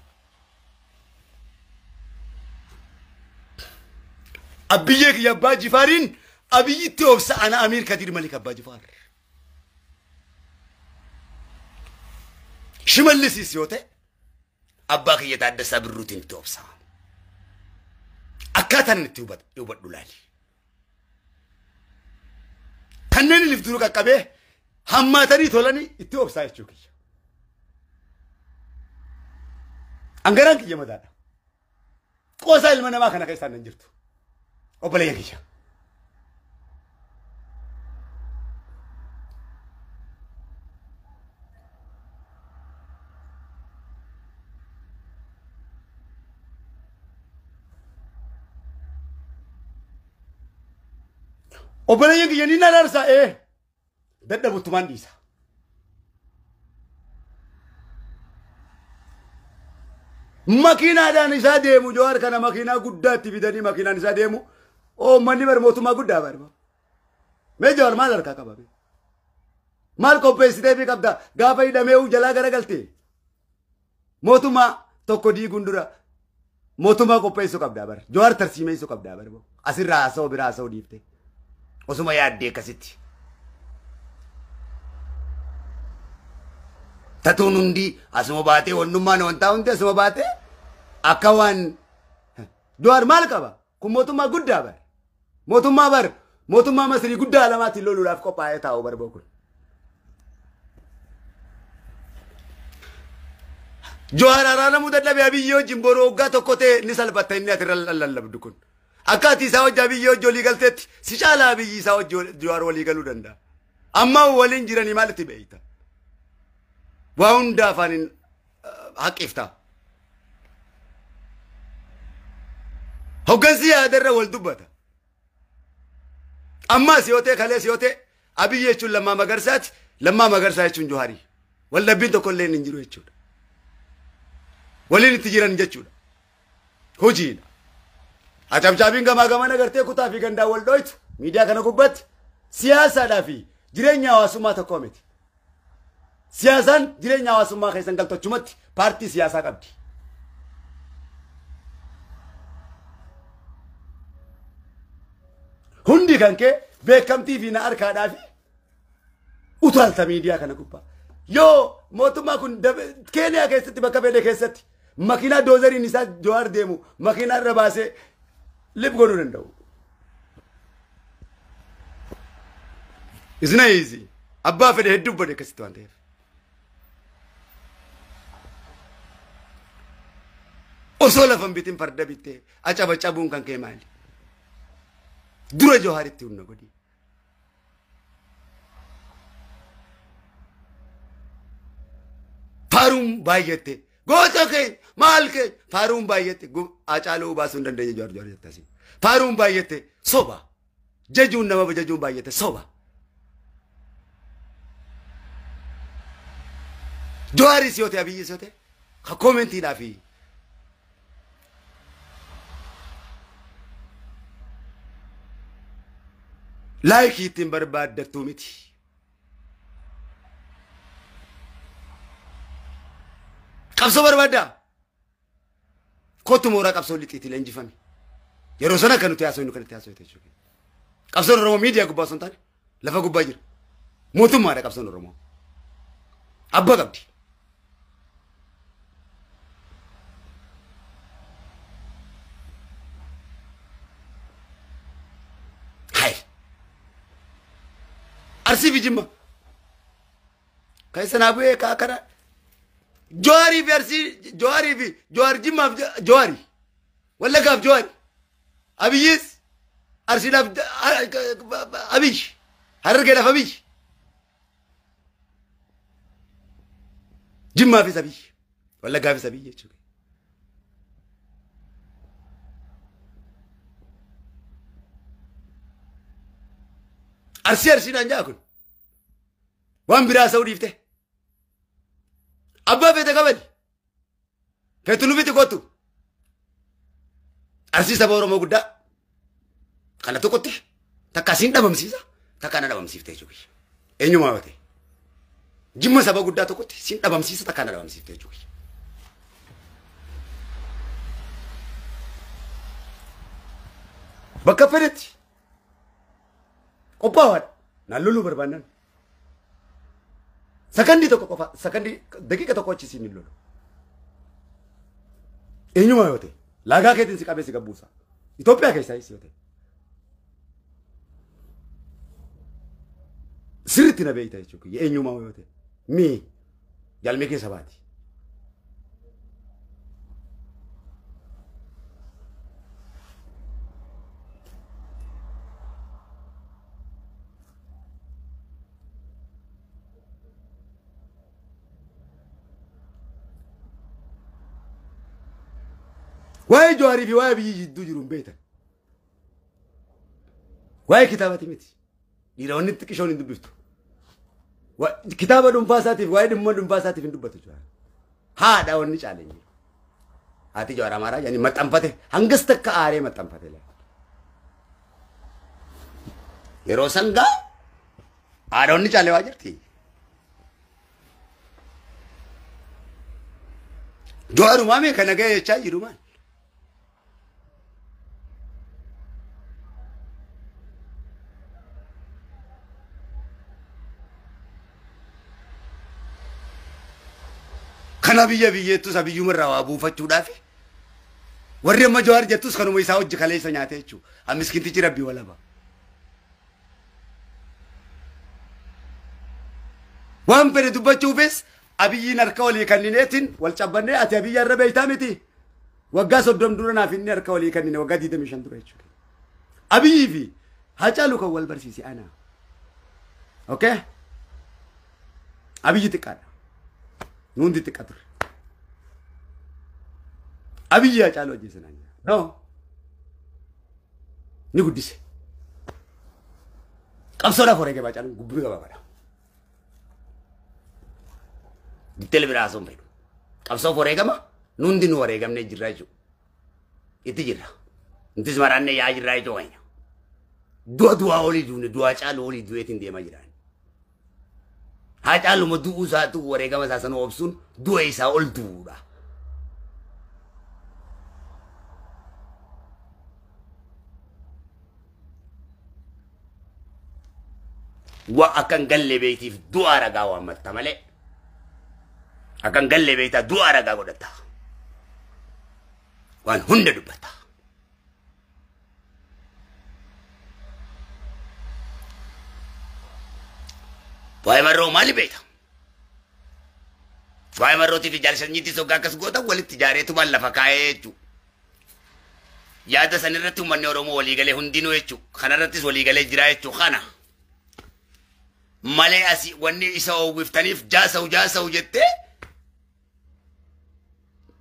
Abbiyyee kiyya abbaa jifaariin Abiyyitti obsa ana Amiir Kadir Malik abbaa Jifaar. Shimallisis yoo ta'e abbaa kiyya Taaddasaa Birruutiin itti obsa. Akkaataan itti hubadhu laali. Kanneen ilif duru qaqqabee hammaatanii tolanii itti obsaa jechuu kiyya. Angaraan kiyya mataadha. Qoosaa ilma namaa kana keessaan hin jirtu. Obboleeyyan kiyya. Obboleeyyan kiyya ni naraarsaa dadhabuttumaan dhiisa. Makiinaadhaan isaa deemu Jawaar kana makiinaa guddaatti fidanii makiinaan isaa deemu uummanni bar mootummaa guddaa barba. Mee Jawaar maal harkaa qaba? Maal qopheessitee fi qabda gaafa hidhamee jalaa garagalte? Mootummaa tokko diiguun dura mootummaa qopheessuu qabdaa bar. Jawaar tarsiimeessuu qabdaa bar. Asirraa haasa'u biraa haasa'u dhiifte. Osuma yaaddee akkasitti. Tatuun hundi asuma baatee wannummaan wantaa hundi asuma baatee akka waan Jawaar maal qaba? Kun mootummaa guddaa bar. Mootummaa bar mootummaa Masrii guddaa lamaatiin loluudhaaf qophaa'ee taa'u bar kun. Jawaar araaramuu dadhabee Abiyyi wajjin boroo waggaa tokko ta'e ni salphatta inni ati irra lallabdu kun. Akka ati isaa wajji Abiyyi wajji walii galteetti si caalaa Abiyyi isaa wajji Jawaar walii galuu danda'a. Amma waliin jiranii maalitti beeyta? Waa hunda afaaniin haqifta. Hoggansi yaadarra wal dubbata. Ammas yoo ta'e kalees yoo ta'e Abiyyi jechuun Lammaa Magarsaati, Lammaa Magarsaa jechuun Jawaarii. Wal dhabbiin tokko illee hin jiru jechuudha. Waliin itti jiran jechuudha. Hojiidha. Acabcaabiin gamaa gamana gartee kutaa fi gandaa wal dhoytu miidiyaa kana gubbatti siyaasaadhaa fi jireenya hawaasummaa tokko miti. Siyaasaan jireenya hawaasummaa keessan galtochumatti paartii siyaasaa qabdi. Hundi kan kee beekamtii fi na harkaadhaa fi Utaalta miidiyaa kana gubbaa. Yoo mootummaa kun Keeniyaa keessatti bakka fedhe keessatti makiinaa doozeriin isaa Jawaar deemu makiinaa irra baasee lib godhuu danda'u. Isna easy. Abbaa fedhe hedduu bade akkasitti waan ta'eef. Osoo lafa hin bitin farda bittee acaba cabuun kan kee maali? Dura Jawaaritti humna godhi. Faaruun baay'atte goota keenya maal keenya faaruun baay'atte Hacaaluu baasuu hin dandeenye Jawaar Jawaar jette asii. Faaruun baay'atte soba. Jajuun nama jajuun baay'atte soba. Jawaaris yoo ta'e Abiyyis yoo ta'e ka koomentiidhaa fi laayikii ittiin barbaaddattuu miti. Qabsoo barbaaddaa? Kottu mooraa qabsoo lixiitii leenjifame. Yeroo sana kan nuti haasofnu kan itti haasofte jechuudha. Qabsoon Oromoo miidiyaa gubbaa osoo hin taane lafa gubbaa jira. Mootummaadha qabsoon Oromoo. Abbaa qabdi. Hai. Arsii fi Jimma. Kan sanaa bu'ee kana Jawaarii fi Arsii Jawaarii fi Jawaar Jimmaaf Jawaari. Wallaggaaf Jawaari. Abiyyis Arsiidhaaf Abiyyi. Harargeedhaaf Abiyyi. Jimmaafis Abiyyi. Wallaggaafis Abiyyi jechuudha. Arsii Arsiidhaan jaa kun. Waan biraa sa'uu dhiifte. Abbaa feete kabali. Feetu nu biti kottu. Arsii saba Oromoo guddaa. Kana tokkotti takka asiin dhabamsiisa takka na dhabamsiifte jechuudha. Eenyumaa yoo ta'e. Jimma saba guddaa tokkotti siin dhabamsiisa takka na dhabamsiifte jechuudha. Bakka fedhetti qophaa'aadha. Naan loluu barbaannan. Sakandii tokko qofa sakandii daqiiqa tokko achi siin hin lolu. Eenyumaa yoo ta'e laagaa keetiin si qabee si gabbuusa. Itoophiyaa keessaa yoo ta'e. Sirriitti na beekta jechuudha. Eenyumaa yoo ta'e. Mii galmee keessa baati. Waa'ee Jawaarii fi waa'ee biyyi jidduu jiru hin beektan. Waa'ee kitaabati miti. Dhiironni xiqqishoon hin dubbiftu. Kitaaba dhuunfaa isaatiif waa'ee dhimma dhuunfaa isaatiif hin dubbatu Jawaar. Haadha wanni caale hin jiru. Haati Jawaar Amaaraa jedhanii maxxanfate hangas takka aaree maxxanfate. Yeroo san gaa haadha wanni caale waa jirti. Jawaarumaa mee kana ga'e jechaa jiru maal? Kana biyya biyyattus abiyyumarraa waa buufachuudhaaf warri amma Jawaar jettus kanuma isaa hojii kaleessa nyaate jechuudha. Miskiintichi rabbii walaba. Waan fedhe dubbachuufis abiyyiin harka walii kennineetiin wal cabbannee ati abiyya irra beektaa miti. Waggaa 30 dura naaf inni harka walii kennine waggaa 25 dura jechuudha. Abiyyii fi Hacaaluu kan wal barsiise ana. Okay? Abiyyi xiqqaadha. Nu hundi xiqqa ture. Abiyyi Hacaaluu ajjeese naan jedha. No. Ni guddise. Qabsoodhaaf wareegame Hacaaluun gubbii gabaabaadha. Ditteel biraa haasa'uun fedhu. Qabsoof wareegama nu hundi nu wareegamnee jirra jechuudha. Itti jirra. Nutis maraannee yaa'aa jirra jechuudha. Du'a du'aa olii duune du'aa caalu olii du'eetiin deemaa jiraan. Hacaaluma du'uu isaatu wareegama isaa sana obsuun du'a isaa ol du'uudha. Waa akkan galle beeytiif du'a ragaa waammatta malee. Akkan galle beeytaa du'a ragaa godhatta. Waan hunda dubbata. Waa'ee marroo maali beekta? Waa'ee marrootii fi jaalshanyiitti soggaa akkas goota walitti ijaareetumaan lafa kaa'ee jechuudha. Yaada san irratti uummanni Oromoo waliigalee hundinuu jechuudha. Kanarrattis waliigalee jira jechuudha kana. Malee asii wanni isa oowwiftaniif jaasa'u jaasa'u jettee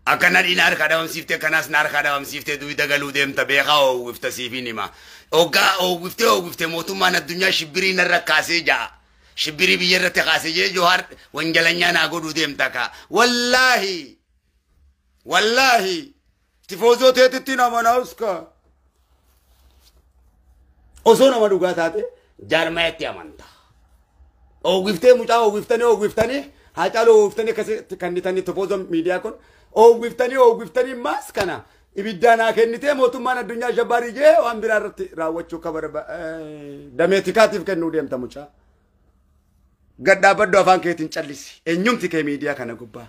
akka nadhii na harkaa dhabamsiiftee kanaas na harkaa dhabamsiiftee duwida galuu deemta beekaa oowwifta siifiin hima. Hoggaa oowwiftee oowwiftee mootummaan addunyaa shibbirii narra kaasee ja'a. Shibbirii biyya irratti kaasee jee Johaar wanjalanyaa naa godhuu deemta kaa. Wallaahi! Wallaahi! Tifoozoo teetitti nama naauska. Osoo nama dhugaa taate jaarmayaatti amanta. Oowwiftee mucaa oowwiftanii oowwiftanii Haacaaluu oowwiftanii akkasitti kennitanii tifoozoo miidiyaa kun oowwiftanii oowwiftanii maas kana ibiddaa naa kennitee mootummaan addunyaa shabbaarii jee waan biraa irratti raawwachuu akka dameetikaatiif kennuu deemta mucaa. Gad dhaabbadhu afaan keetiin callisi. Eenyumti kee miidiyaa kana gubbaa.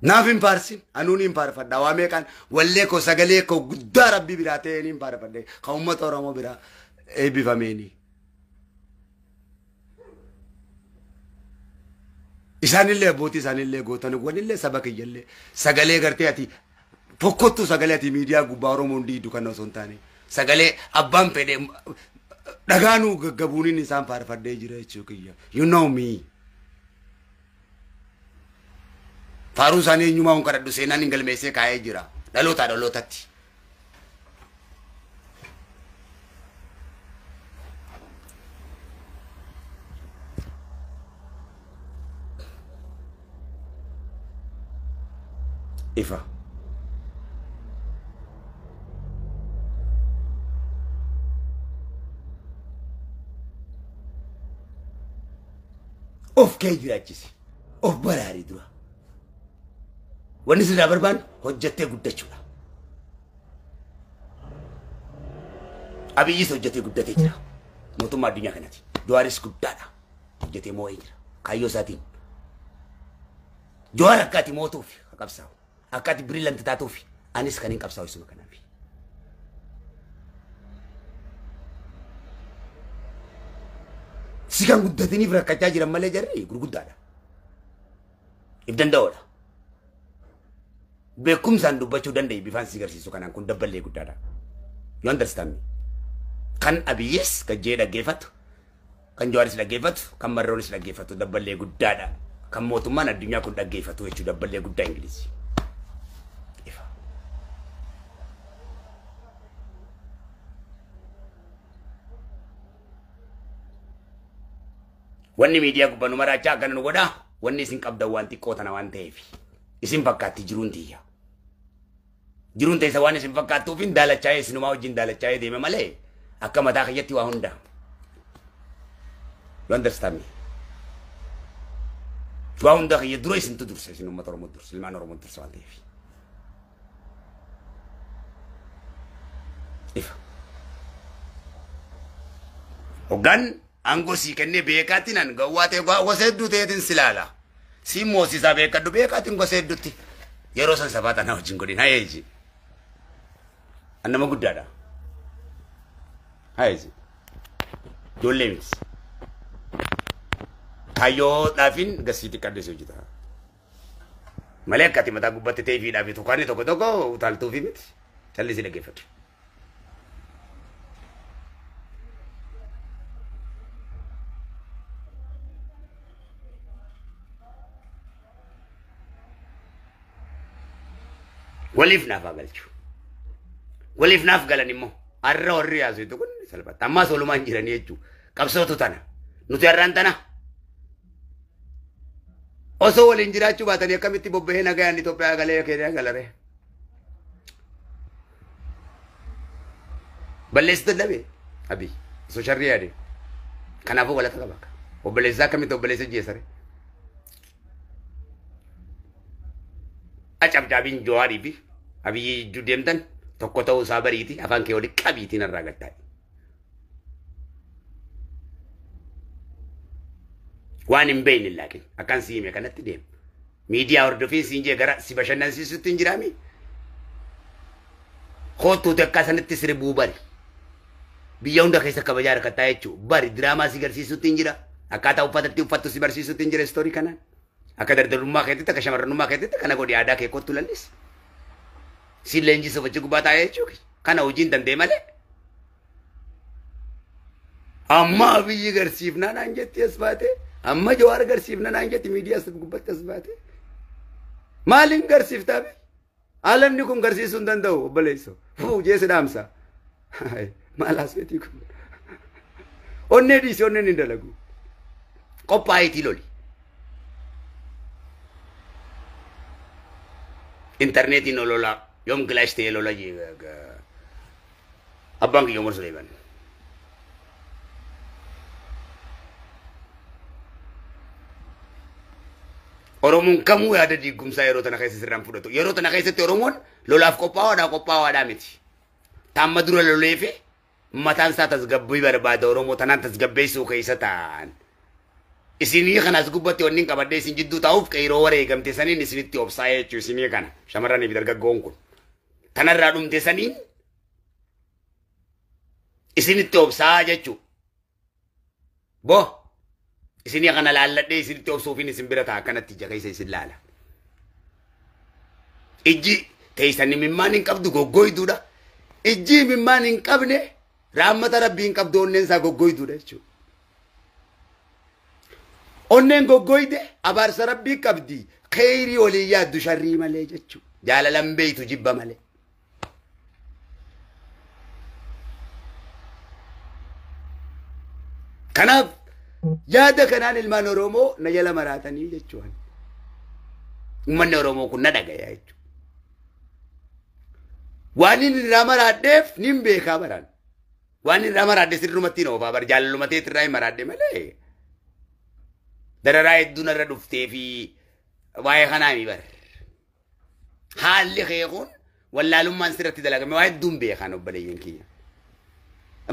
Naaf hin faarsin anuun hin faarfadha waa meeqaan wallee koo sagalee koo guddaa rabbi biraa ta'een hin faarfadhe kan uummata Oromoo biraa eebbifameeni. Isaanillee abbootii isaanillee gootan wanillee saba kiyyallee sagalee gartee ati fokkottu sagalee ati miidiyaa gubbaa Oromoon diidu kan osoo hin taane sagalee abbaan fedhe dhagaanuu gaggabuuniin isaan faarfadhee jira jechuu kiyya. You know me. Faaruu isaanii eenyumaa hun kadhadhu seenaan hin galmeessee kaa'ee jira. Dhalootaa dhalootatti. Ifa. Of kee jiraachisi. Of baraarii dura. Wanni sirraa barbaannu hojjettee guddachuudha. Abiyyis hojjetee guddatee jira. Mootummaa addunyaa kanaati. Jawaaris guddaadha. Hojjetee moo'ee jira. Kaayyoo isaatiin. Jawaar akka ati mootuuf qabsaa'u. Akka ati birilanti taatuuf anis kan hin qabsaa'u isuma kanaaf. Si kan guddatiniif rakkachaa jiran malee jarri gurguddaadha. If danda'oodha. Beekumsaan dubbachuu danda'e bifaan si agarsiisu kanaan kun dabballee guddaadha. You understand me? Kan Abiyyis kan jee dhaggeeffatu, kan Jawaaris dhaggeeffatu, kan Marroonis dhaggeeffatu dabballee guddaadha. Kan mootummaan addunyaa kun dhaggeeffatu jechuudha dabballee guddaa Ingilizii. Ifa. Wanni miidiyaa gubbaa nu maraachaa akkana nu godhaa wanni isin qabdan waan xiqqoo tana waan ta'eef. Isin fakkaatti jiruun tiyya. Jiruun teessa waan isin fakkaattuuf hin daalachaa'ee isinumaa wajjin daalachaa'ee deeme malee akka mataa kiyyatti waa hunda. You understand me? Waa hunda kiyya dura isintu dursa isin uummata Oromoo dursa ilmaan Oromoo dursa waan ta'eef. Ifa. Hoggaan aangoo sii kennee beekaatiin an gawwaa ta'e gosa hedduu ta'eetiin si ilaala. Si moosisaa beekadhu beekaatiin gosa hedduutti. Yeroo san sabaa tanaa wajjin godhin haa eeji. An nama guddaadha. Haa eeji. Ijoollee miti. Kaayyoo dhaafin gasii xiqqaadde si hojjeta. Malee akka ati mataa gubbatti ta'ee fi dhaafi tukaanni tokko tokko utaaltuufi miti. Callisii dhaggeeffadhu. Waliif naaf haa galchu. Waliif naaf galan immoo har'a warri yaasuutu kun salphata. Ammaas walumaan jiranii jechuudha. Qabsootu tana. Nuti har'aan tana. Osoo waliin jiraachuu baatanii akkamitti bobbahee nagayaan Itoophiyaa galee Keeniyaa galaree. Balleessi dadhabe Abiy osoo sharrii yaade. Kanaafuu galata qaba. Obboleessaa akkamitti obboleessa jeessare. Acabcaabiin Jawaarii fi Abiyyi jidduu deemtan tokko ta'uu isaa bariiti afaan kee olii qabiitiin irraa gattaa'e. Waan hin beekne laakiin akkan si hime kanatti deema. Miidiyaa hordofii siin jee gara si bashannansiisutti hin jiraami. Kootuuti akka sanatti sirbuu bari. Biyya hunda keessa kabajaa harkataa jechuudha. Bari diraamaa si garsiisutti hin jira. Akkaataa uffatatti uffattu si barsiisutti hin jira istoorii kanaan. Akka dardarummaa keetitti akka shamarranummaa keetitti kana godhi aadaa kee kottu lallis. Si leenjisuuf achi gubbaa taa'ee jechuudha. Kana hojiin danda'e malee. Amma Abiyyi garsiifnaa naan jetti as baate. Amma Jawaar garsiifnaa naan jetti miidiyaa as gubbatti as baate. Maaliin garsiiftaa bee? Alamni kun garsiisuu hin danda'u obboleessoo. Fuu jeesi dhaamsa. Maal asfeetii kun? Onnee dhiisi onneen hin dalagu. Qophaa'iitii loli. Intarneetiin olola yoom kilaash ta'ee lola abbaan kiyya Umar Suleeman. Oromoon kamuu yaada diigumsaa yeroo tana keessa sirraan fudhatu. Yeroo tana keessatti Oromoon lolaaf qophaawaadhaa qophaawaadhaa miti. Taamma dura loleefi mataan isaa tasgabbii barbaada Oromoo tanaan tasgabbeessuu keessa ta'an. Isinii kanas gubbatti wanni qabadhee isin jidduu taa'uuf qeeroo wareegamte saniin isinitti obsaa jechuu isinii kana shamarranii fi dargaggoon kun. Tanarraa dhumte saniin isinitti obsaa jechuu. Boo isinii kana laalladhee isinitti obsuufiin isin bira ta'a akkanatti ija keessa isin laala. Ijji teessanii mimmaan hin qabdu goggoyduudha. Ijji mimmaan hin qabne raammata rabbii hin qabdu onneen isaa goggoyduudha jechuudha. Onneen goggoyde abaarsa rabbii qabdi kheyrii olii yaaddu sharrii malee jechuudha. Jaalalan beeytu jibba malee. Kanaaf yaada kanaan ilmaan Oromoo na jala maraatanii jechuudha. Uummanni Oromoo kun na dhagaya jechuudha. Waan inni irraa maraadheef nin beekaa baraan. Waan inni irraa maraadhe sirrumatti hin oofaa bar jaalallumatee irraa hin maraadhe malee. Dararaa hedduun irra dhuftee fi waa'ee kanaa mi bar. Haalli kee kun wallaalummaan sirratti dalagame waa hedduun beekan obboleeyyan kiyya.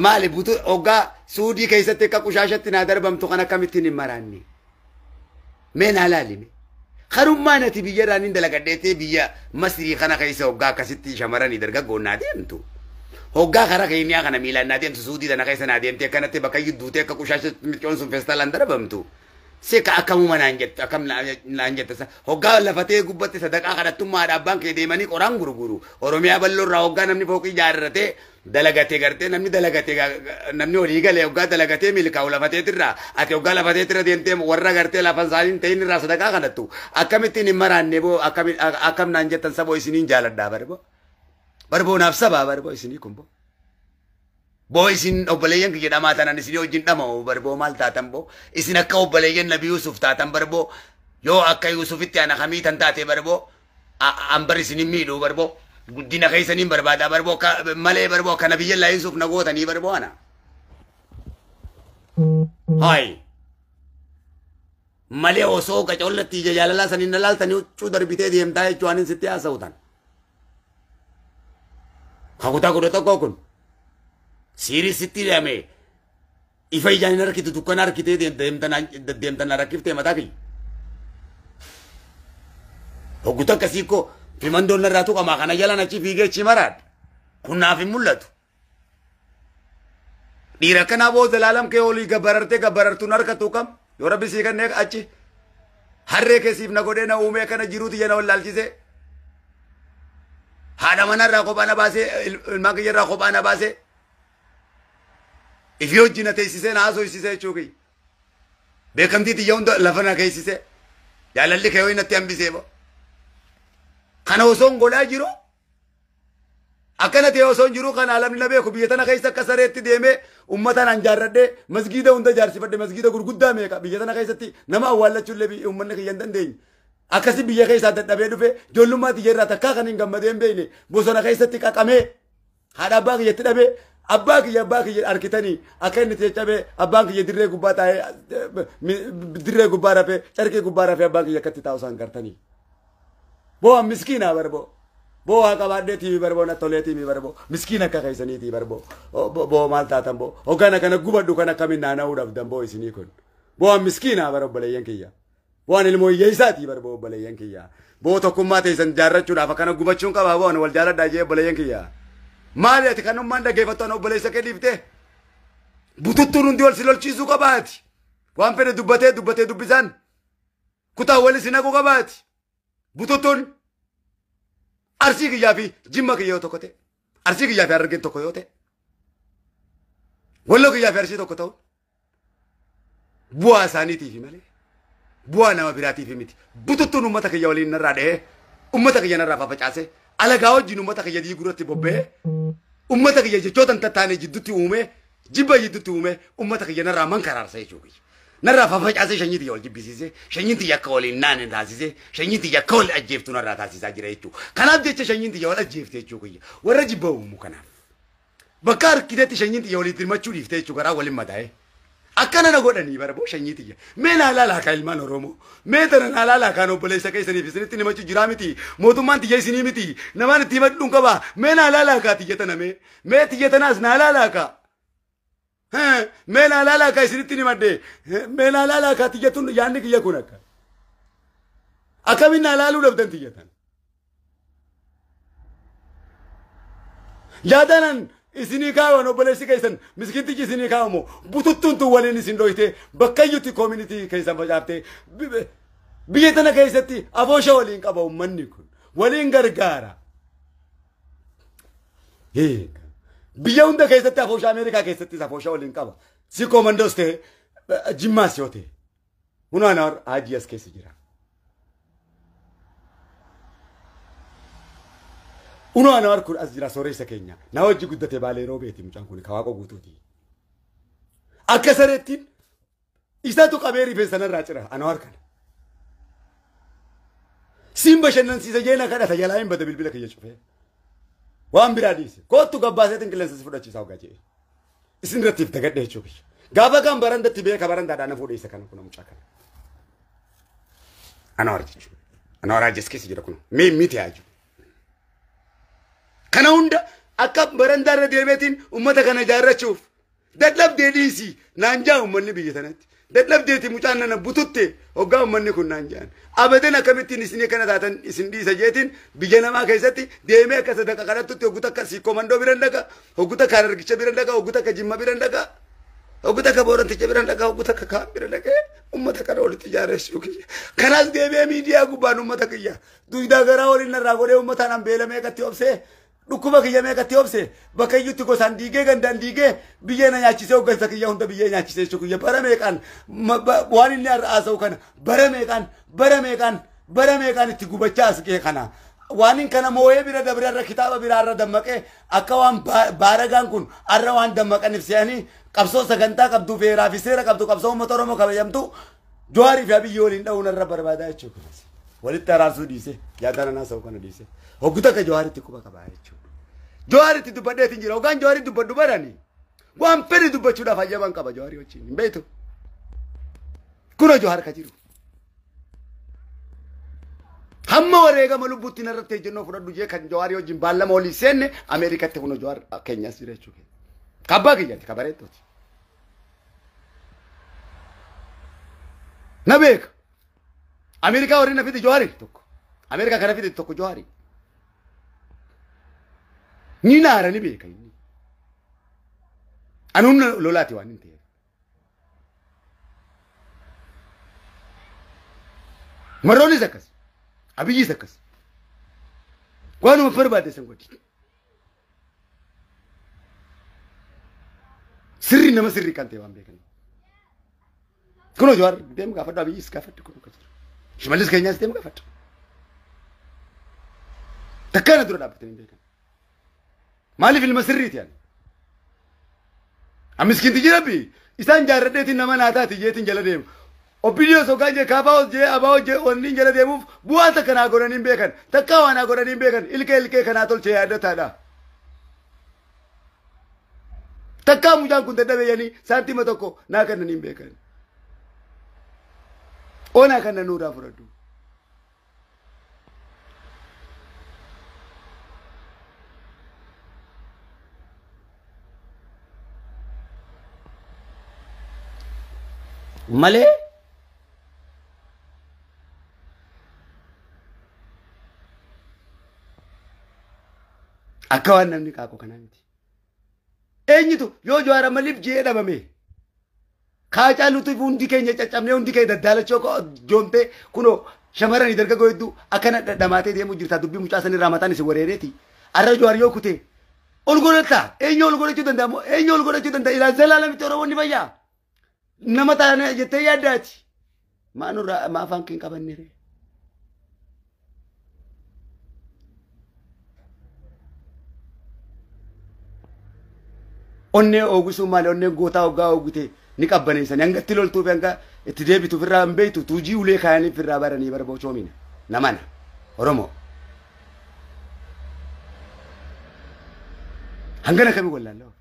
Maali butu hoggaa suudii keessatti akka qushaashatti naa darbamtu kan akkamittiin hin maraanne. Mee naa laalime. Karummaan ati biyya irraa nin dalagadheetee biyya Masrii kana keessa hoggaa akkasitti shamarranii dargaggoon naa deemtu. Hoggaa karaa Keeniyaa kana miilaan naa deemtu suudii tana keessa naa deemtee akkanatti bakka duutee akka qushaashatti micoon sun feestaalaan darbamtu. Seka akkamuma naan jettu akkam naan jette hoggaa lafatee gubbatti sadaqaa kadhattummaadha abbaan kee deemanii qoraan gurguru. Oromiyaa bal'oo irraa hoggaa namni fooqii ijaarratee dalagatee gartee namni dalagatee namni olii galee hoggaa dalagatee milkaa'u lafateetirraa ati hoggaa lafateetirra deemtee warra gartee lafa isaanii hin ta'in irraa sadaqaa kadhattu akkamittiin hin maraanne boo akkam naan jettan saboo isiniin jaaladhaa barboo. Barboo naaf sabaa barboo isinii kun boo. Boo isin obboleeyyan kiyya dhamaa tanan isinii wajjin dhama'u barboo maal taatan boo isin akka obboleeyyan Nabi Yusuf taatan barboo yoo akka Yusufitti ana kamii tan taate barboo an bar isin miidhuu barboo guddina keessaniin barbaadaa barboo malee barboo akka Nabiyyallaa Yusuf na gootanii barboo ana. Hayi malee osoo qacollatti ija jaalalaa saniin na laaltanii huccuu darbitee deemtaa jechuu anin sitti haasa'u tan. Kakutaa 11 kun. Siirii sitti hidhame ifa ijaan hin harkitu dukkana harkitee deemtan rakkiftee mataa kiyya. Hogguta akkasii koo fimandoon narraa tuqamaa kana jalaan achi fiigee achi maraadha. Kun naaf hin mul'atu. Dhiira akkanaa boo zalaalam kee olii gabbarartee gabbarartuun harkatu kam yoo rabbi sii kennee achi harree keessiif na godhee na uumee kana jiruuti jana wallaalchisee. Haadha manarraa kophaa na baasee ilmaan kiyyarraa kophaa na baasee. Ifii hojii na teessisee na haasofsiisee jechuu kiyya. Beekamtii xiyya hunda lafa na keessisee. Jaalalli kee natti hambisee boo. Kana osoo hin godhaa jiru akkana ta'e osoo hin jiru kana alamni na beeku biyya tana keessa akka sareetti deemee uummata naan jaarradhee masgiida hunda jaarsifadhe masgiida gurguddaa meeqa biyya tana keessatti nama awwaallachuu illee uummanni kiyya hin dandeenye. Akkasi biyya keessaa dadhabee dhufe ijoollummaa xiyya irraa takkaa kan hin gammadee hin beekne bosona keessatti qaqamee haadha abbaa kiyyatti dhabee abbaa kiyya arkitanii akka inni caccabee abbaan kiyya dirree gubbaa taa'ee dirree gubbaa rafee carqii gubbaa rafee abbaan kiyya akkatti taa'u isaan gartanii. Boo miskiinaa barboo. Boo haa qabaadhee TV barboo na tolee TV barboo miskiin akka keessanii barboo boo maal taatan boo hoggaan kana gubadhu kan akkamiin naanna'uu dhabdan boo isinii kun boo an miskiinaa bara obboleeyyan kiyya waan ilmoo hiyyeessaatii barboo obboleeyyan kiyya boo tokkummaa teessan jaarrachuudhaaf akkana gubachuun qabaa boo an wal jaaladhaa jee obboleeyyan kiyya maali ati kanummaan dhaggeeffattu an obboleessa kee dhiiftee bututtuun hundi wal si lolchiisuu qabaati waan fedhe dubbatee dubbatee dubbisaan kutaa wal si naquu qabaati bututtuun Arsii kiyyaa fi Jimma kiyya yoo tokko ta'e, Arsii kiyyaa fi Harargeen tokko yoo ta'e, Walloo kiyyaa fi Arsii tokko ta'u bu'aa isaaniitiif malee bu'aa nama biraatiif miti. Bututtuun uummata kiyya waliin narraa dhahee, uummata kiyya narraa fafacaasee, alagaa wajjin uummata kiyya diiguu irratti bobba'ee, uummata kiyya jechoota hin tattaane jidduutti uumee, jibba jidduutti uumee, uummata kiyya narraa mankaraarsa jechuudha. Narraa fafacaasee sanyii tiyya wal jibbisiisee, sanyiin tiyya akka waliin naane taasisee, sanyiin tiyya akka wal ajjeeftu narraa taasisaa jira jechuudha. Kanaaf jecha sanyiin tiyya wal ajjeefte jechuudha. Warra jibba uumu kanaaf. Bakka harkinetti sanyiin tiyya walitti hirmachuu dhiifte jechuudha garaa waliin madaa'e. Akkana na godhanii bara boo sanyii tiyya. Mee naa laalaa kaa ilmaan Oromoo. Mee tana naa laalaa kaan obboleessa keessaniif isinitti himachuu jiraa miti. Mootummaan tiyya isinii miti. Namaan itti himadhu hin qabaa. Mee naa laalaa kaa tiyya tana mee. Mee tiyya tanaas naa laalaa kaa. Mee naa laalaa kaa isinitti himadhe. Mee naa laalaa kaa tiyya tun yaadni kiyya kun akka. Akkamiin naa laaluu dhabdan tiyya tana. Yaadanan isinii kaawan obboleessi keessan miskiintichi isinii kaawamu bututtuun tun waliin isin dhoyte bakka iyyutti koomunitii keessan facaaftee biyya tana keessatti aboosha waliin qaba uummanni kun waliin gargaara. Biyya hunda keessatti aboosha Ameerikaa keessattis aboosha waliin qaba. Si koomandoos ta'e Jimmaas yoo ta'e hunaan hajii as keessa jira. Unoo ana kun as jira sooressa keenya. Na hojii guddate baalee roobeeti mucaan kun kawaaqoo guutuuti. Akka sareettiin isatu qabee rifeensa narraa cira ana harkana. Siin bashannansiisa jeena kadhata jalaa hin bada bilbila kiyya cufee. Waan biraa dhiise. Kottu gabbaaseetiin qilleensa si fudhachiisa hoggaa jee. Isin irratti if dagadhe jechuu kiyya. Gaafa kan barandatti beeka barandaadhaan na fuudhe isa kana kun mucaa kana. Ana war jechuudha. Ana war ajjes keessa jira kun. Mee miti haa jiru. Kana hunda akka barandaa irra deemeetiin uummata kana ijaarrachuuf dadhabdee dhiisii naan jaa uummanni biyya sanatti. Dadhabdeeti mucaan nana bututte hoggaa uummanni kun naan jaan. Abadan akkamittiin isinii kana taatan isin dhiisa jeetiin biyya namaa keessatti deemee akka sadaqa kadhattutti hoggu takka Siikoo biran dhaqa, hoggu takka Harargicha biran dhaqa, hoggu takka Jimma biran dhaqa, hoggu takka Booranticha biran dhaqa, hoggu takka kaan bira dhaqee uummata kana walitti ijaarrachuu kiyya. Kanaas deebi'ee miidiyaa gubbaan uummata kiyya. Duydaa garaa waliin narraa godhee uummataan hambeelamee qatti obsee dhukkuba kiyya meeqatti obse bakka iyyutti gosaan diigee gandaan diigee biyyee na nyaachisee hoggansa kiyya hunda biyyee nyaachisee jechuu kiyya bara meeqaan waan inni har'a haasa'u kana bara meeqaan bara meeqaan bara meeqaan itti gubachaa as ga'e kana waan hin kana moo'ee bira dabre irra kitaaba biraa irra dammaqee akka waan baaragaan kun har'a waan dammaqaniif se'anii qabsoo sagantaa qabdu feeraa fi seera qabdu qabsoo uummata Oromoo kabajamtu Jawaarii fi Abiyyi waliin dha'uun irra barbaadaa jechuu kunis walitti araarsuu dhiise yaadana naasa'u kana dhiise hoggu takka Jawaaritti quba qabaa jechuudha. Jawaaritti dubbadheetiin jira. Hoggaan Jawaarii dubbadhu barani. Waan fedhe dubbachuudhaaf hayyaman qaba Jawaarii wajjin. Hin beektu. Kunoo Jawaar ka jiru. Hamma wareegama lubbuutti narratti ejjennoo fudhadhu jee kan Jawaarii wajjin baallama olii seenne Ameerikatti kunoo Jawaar keenyas jira jechuudha. Kabbaa kiyyaati kabareettooti. Na beeka. Ameerikaa warri na fide Jawaarii tokko. Ameerikaa kana fide tokko Jawaarii. Ni naara ni beeka inni. Ani humna lolaati waan hin ta'eef. Marroonis akkas. Abiyyis akkas. Waanuma barbaade san godhi. Sirri nama sirrii kan ta'e waan beekan. Kunoo Jawaar deemu gaafadhu Abiyyis gaafadhu kunoo akkas jira. Shimallis keenyaas deemu gaafadhu. Takkaana dura dhaabbatanii hin beekan. Maaliif ilma sirriiti ani? Miskiinti jira bi isaan jaarradheetiin nama naa taati jeetiin jala deemu. Obbidiyoo sogaan jee kaafaa os jee abaa jee wanni jala deemuuf bu'aa takka naa godhanii hin beekan. Takkaa waa naa godhanii hin beekan. Ilkee ilkee kanaa tolchee yaadataadha. Takkaa mucaan kun dadhabee jedhanii saantima tokko naa kennanii hin beekan. Onaa kana nuuraa fudhadhu. Malee akka waan namni qaaqu kanaa miti. Eenyutu yoo Jawaar maliif ji'ee dhabame? Kaacaalutu hundi keenya caccabnee hundi keenya daddaalachoo joomtee kunoo shamarranii dargaggoo hedduu akkana dhadhamaatee deemuu jirta dubbii mucaa sanirraa mataan isin wareereeti. Arra Jawaar yoo kutee ol godhatta eenyu ol godhachuu danda'a eenyu ol godhachuu danda'a ilaa zalaalamitti Oromoon ni fayyaa. Nama taane jettee yaaddaati. Maa nurraa maa afaan kee hin qabanne ree? Onnee oogisuun maali onneen gootaa hoggaa oogite ni qabbaneessanii hanga itti loltuuf hanga itti deebituuf irraa hin beektu tuujii ulee kaayaniif irraa baranii bara bocoomina namana Oromoo. Hangana kamii wallaalloo?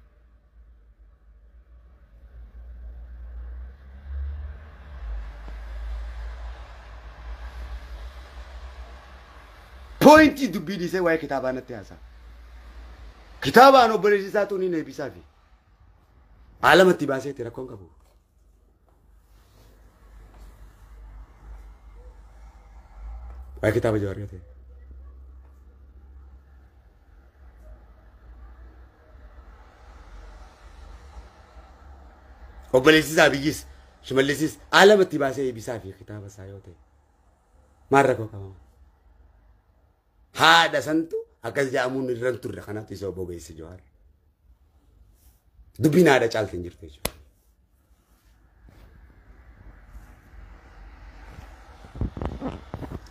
Poointii dubbii dhiisee waa'ee kitaabaa natti haasa'a. Kitaabaan obboleessi isaa tuun hin eebbisaafi. Aalamatti baaseeti rakkoon qabu. Waa'ee kitaaba Jawaar yoo ta'e. Obboleessi isaa Abiyyis Shimallisis aalamatti baasee eebbisaafi kitaaba isaa yoo ta'e. Maal rakkoo qaba? Haadha santu akkas jedhamuun irra hin turre kanaatu isa bobeesse Jawaar. Dubbiin haadha caalte hin jirtu jechuudha.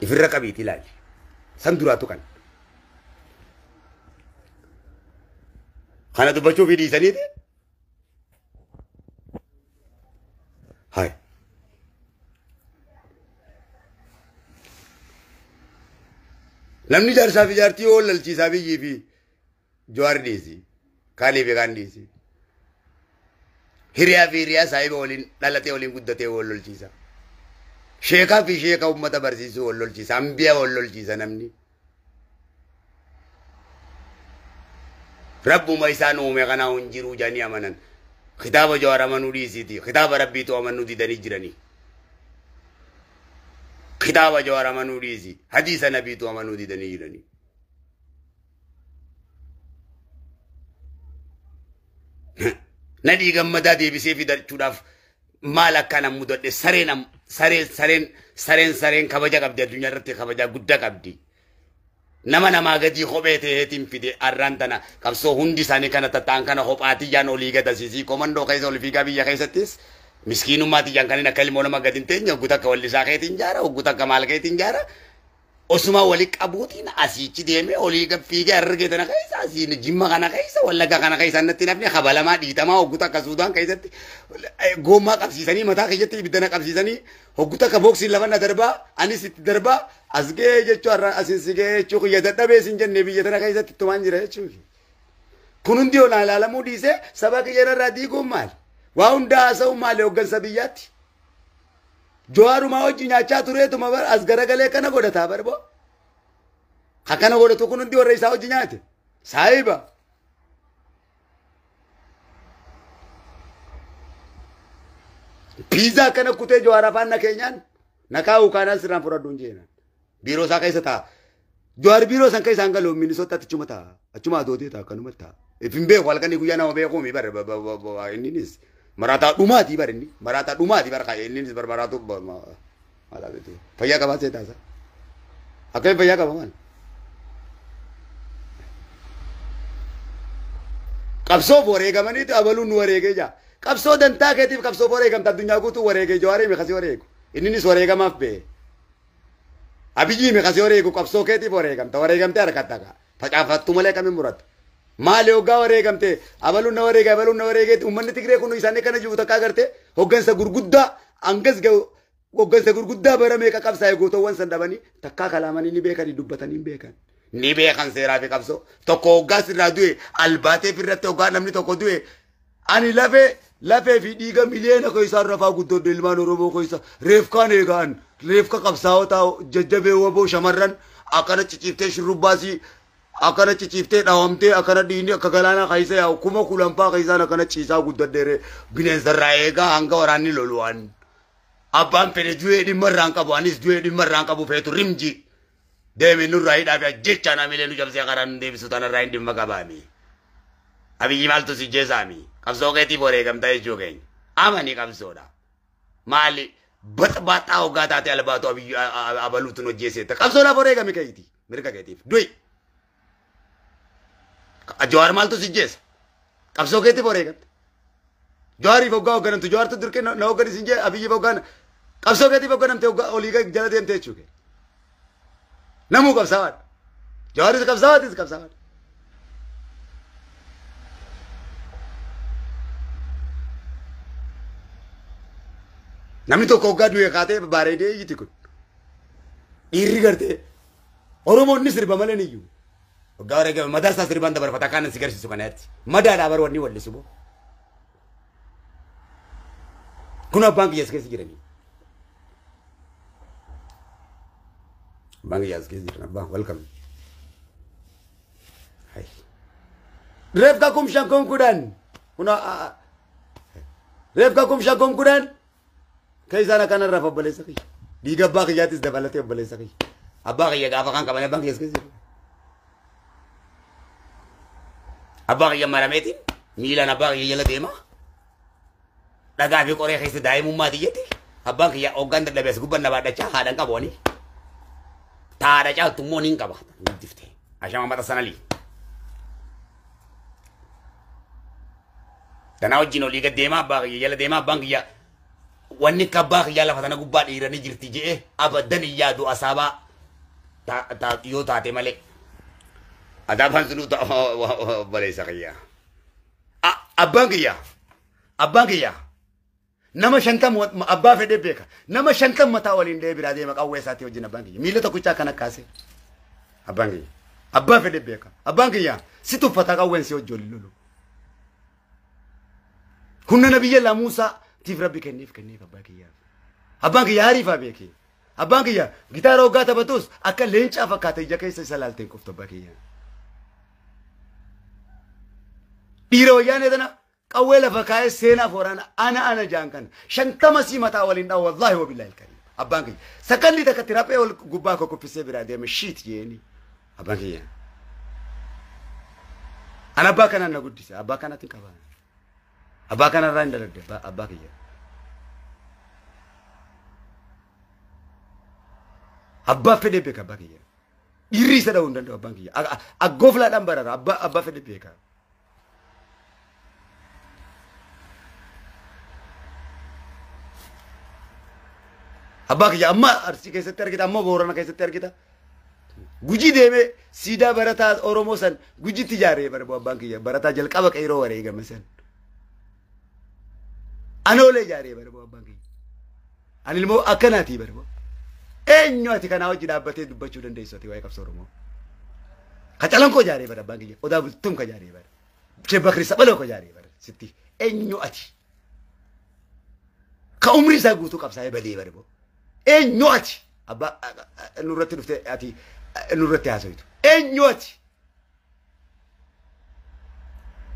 Ifirra qabiitii ilaali. San duraatu kan. Kana dubbachuu fi dhiisaniiti. Hai. Namni jaarsaa fi jaartii yoo lalchiisaa biyyii fi Jawaar dhiisi. Kaanii fi kaan dhiisi. Hiriyaa fi hiriyaa saahiba waliin dhalatee waliin guddatee wal lolchiisa. Sheekaa fi sheeka uummata barsiisuu wal lolchiisa. Ambiyaa wal lolchiisa namni. Rabbuma isaan uume kanaa hin jiru jedhanii amanan. Kitaaba Jawaar amanuu dhiisiiti. Kitaaba Rabbiitu amanuu didanii jiranii. Kitaaba Jawaar amanuu dhiisi. Hadiisa Nabiitu amanuu didanii jiranii. Nadhii gammadaa deebisee fidachuudhaaf maal akkana mudadhe sareen sareen sareen sareen sareen kabaja qabdi addunyaa irratti kabaja guddaa qabdi. Nama namaa gadii kophee ta'eetiin fide arraan tana qabsoo hundi isaanii kana tatta'an kana kophaatiyyaan olii gadasiisii komandoo keessa ol fiigaa biyya keessattis miskiinummaatiyyaan kanneen akka ilmoo nama gadi hin teenye hogguta akka wallisaa keetiin jaara hogguta akka maal keetiin jaara osuma wali qabuutiin asiichi deemee olii fiigee harargee tana keessa asiin jimma kana keessa wallagga kana keessa natti nafne kabalamaa dhiitamaa hogguta akka Suudaan keessatti goommaa qabsiisanii mataa keessatti ibiddana qabsiisanii hogguta akka booksiin lafa na darbaa anis itti darbaa as ga'ee jechuu har'a asiin si ga'ee jechuu kiyya dadhabee sin jenne biyya tana keessatti ittumaan jira jechuu. Kun hundi olaan ilaalamuu dhiisee saba kiyya irraa diiguun maali? Waa hundaa haasa'uun maali hooggansa biyyaatti? Jawaarumaa wajji nyaachaa tureetuma bar as garagalee kana godhataa barboo. Akkana godhatu kun hundi warra isaa wajji nyaate. Saahiba. Piizaa akkana kutee Jawaar afaan na keenyaan na kaa'u kaanaan sirraan fudhadhu hin jeenaan. Biiroo isaa keessa taa'a. Jawaar biiroo san keessa hin galu Minisoota achuma taa'a. Achuma adootee taa'a akkanuma taa'a. Ifin beeku halkanii guyyaa nama beekuu mi bare inninis. Maraataa dhumaatii bare inni. Maraataa dhumaatii bara kaa'e inninis barbaraatu fayyaa qabaa see taasa. Akkamiin fayyaa qaba maal? Qabsoof wareegamaniitu abaluun nu wareegee jaa. Qabsoo dantaa keetiif qabsoof wareegamta addunyaa guutuu wareegee Jawaarii miqasii wareegu. Inninis wareegamaaf ba'e. Abiyyi miqasii wareegu qabsoo keetiif wareegamta. Wareegamtee harkatta kaa. Facaafattu malee kamiin muratta. Maali hoggaa wareegamte abaluun na wareege abaluun na wareegeeti uummanni Tigree kun isaanii kana jiru takkaa agarte hoggansa gurguddaa hangas ga'u hoggansa gurguddaa bara meeqa qabsaa'e gootawwan san dhabanii takkaa kalaamanii ni beekanii dubbatanii hin beekan. Ni beekan seeraa fi qabsoo tokko hoggaa sirraa du'e albaatee firratti hoggaa namni tokko du'e ani lafee fi dhiiga miliyoona keessaa rafaa guddoodde ilmaan Oromoo keessa reefkaan eegaan reefka qabsaa'otaa jajjabee waboo shamarran akkana ciciiftee shurrubbaasii akkana ciciiftee dhawamtee akkana dhiinni akka galaanaa keessa yaa'u 10,000 faa keessaan akkana ciisaa guddaddeere bineensarraa eegaa hanga waraanni lolu'an. Abbaan fedhe du'ee dhimma irraan qabu anis du'ee dhimma irraan qabu feetu rimji. Deemi nurraa hidhaa fi ajjechaan amilee nu cabsee karaa nu deebisu tanarraa hin dhimma qabaami. Abiyyi maaltu si jeesaami? Qabsoo keetiif wareegamtaa jechuu keenya. Amani qabsoodha. Maali baxbaaxaa hoggaa taate albaatu abiyyi abaluutu nu hojjeeseetta. Qabsoodhaaf wareegami keeti. Mirga keetiif. Du'i. Jawaar maaltu si jeesa? Qabsoo keetiif wareegamte. Jawaariif hoggaa hoogganamtu Jawaartu dirqee na hoogganis hin jee Abiyyiif hoggaan qabsoo keetiif hoogganamte olii jala deemte jechuu keenya. Namuu qabsaawaadha. Jawaaris qabsaawaadhis qabsaawaadha. Namni tokko hoggaa du'e kaatee bareedee iyyiti kun. Dhiirri gartee Oromoonni sirba malee ni iyyuu. Hoggaa wareegame madaa isaa sirbaan dabarfata kaan si garsiisu kanatti. Madaadhaa bar wanni wallisu boo. Kun abbaan kiyya as keessa jiranii. Abbaan kiyya as keessa jiran abbaan welcome. Reefka 5,000 10,000. Kun reefka 5,000 10,000. Keessaan akkanarraa obboleessa kiyya. Dhiiga abbaa kiyyaatis dabalatee obboleessa kiyya. Abbaa kiyya gaafa kan qaban abbaan kiyya as keessa jira. Abbaa kiyya marameetiin miilaan abbaa kiyya jala deema. Dhagaa fi qoree keessa daa'imummaa tiyyatti abbaan kiyya hoggaan dadhabee as gubbaan na baadhachaa haadhan qabu ani. Taadha caaltu immoo niin qaba. Guddifte. Ashama mata sanalii. Tanaa wajjin olii gad deemaa abbaa kiyya jala deemaa abbaan kiyya wanni akka abbaa kiyyaa lafa tana gubbaa dhiiranii jirti je'ee abadan hin yaadu asaabaa yoo taate malee. Adaabaan sunuu obboleessa kiyya. Abbaan kiyya. Abbaan kiyya. Nama 50 abbaa fedhee beeka. Nama 50 mataa waliin dhee biraa deema qawwee isaatii wajjin abbaan kiyya. Miila tokkichaa kan akkaase. Abbaan kiyya. Abbaa fedhee beeka. Abbaan kiyya si tuffataa qawween si wajjin lolu. Humna nabiyya laa Muusaa tiif rabbi kenneef kenneef abbaa kiyyaaf. Abbaan kiyya hariifaa beeke. Abbaan kiyya gitaara hoggaa taphatus akka leencaa fakkaata ija keessa isa laalteen qoftu abbaa kiyya. Dhiira wayyaanee tana qawwee lafa kaa'ee seenaaf waraana ana ana jaan kana 50 sii mataa waliin dhawu wallaahi wabillahi alkariim. Abbaan kiyya sakandii takkatti raphee ol gubbaa koo kuffisee biraa deeme shiit jeeni abbaan kiyya. Ana abbaa kanaan na guddise abbaa kanaatiin qaba. Abbaa kanarraa hin daladde abbaa kiyya. Abbaa fedhee beeka abbaa kiyya. Dhiirri isa dha'uu hin danda'u abbaan kiyya. Aggooflaadhaan barara abbaa fedhee beeka. Abbaa kiyya amma Arsii keessatti argita amma Boorana keessatti argita. Gujii deemee siidaa barataa Oromoo san Gujiitti ijaaree bara abbaan kiyya barataa jalqaba qeeroo wareegame san. Anoolee ijaaree bara abbaan kiyya. Ani ilmoo akkanaatii bara. Eenyu ati kanaa hojii dhaabbatee dubbachuu dandeessu ati waa'ee qabsoo Oromoo. Kacalan koo ijaaree bara abbaan kiyya. Odaa Bultum ka ijaaree bara. Sheek Bakri Sabaloo ka ijaaree bara sitti. Eenyu ati. Ka umrii isaa guutuu qabsaa'ee badee bara. Eenyu ati. Abbaa nurratti dhuftee ati nurratti haasoitu. Eenyu ati.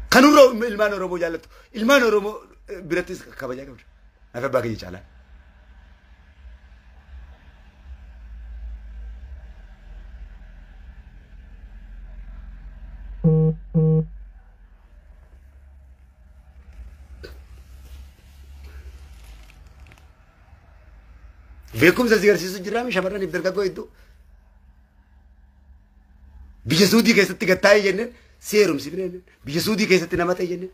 Kanurra ilmaan Oromoo jaallattu. Ilmaan Oromoo birattis kabajaa qabdu. Naaf abbaa kiyya caalaa. Beekumsa si agarsiisu jiraami shamarraniif dargaggoo hedduu. Biyya Suudii keessatti gattaa'ee jenneen si heerumsifne jenneen biyya Suudii keessatti nama ta'e jenneen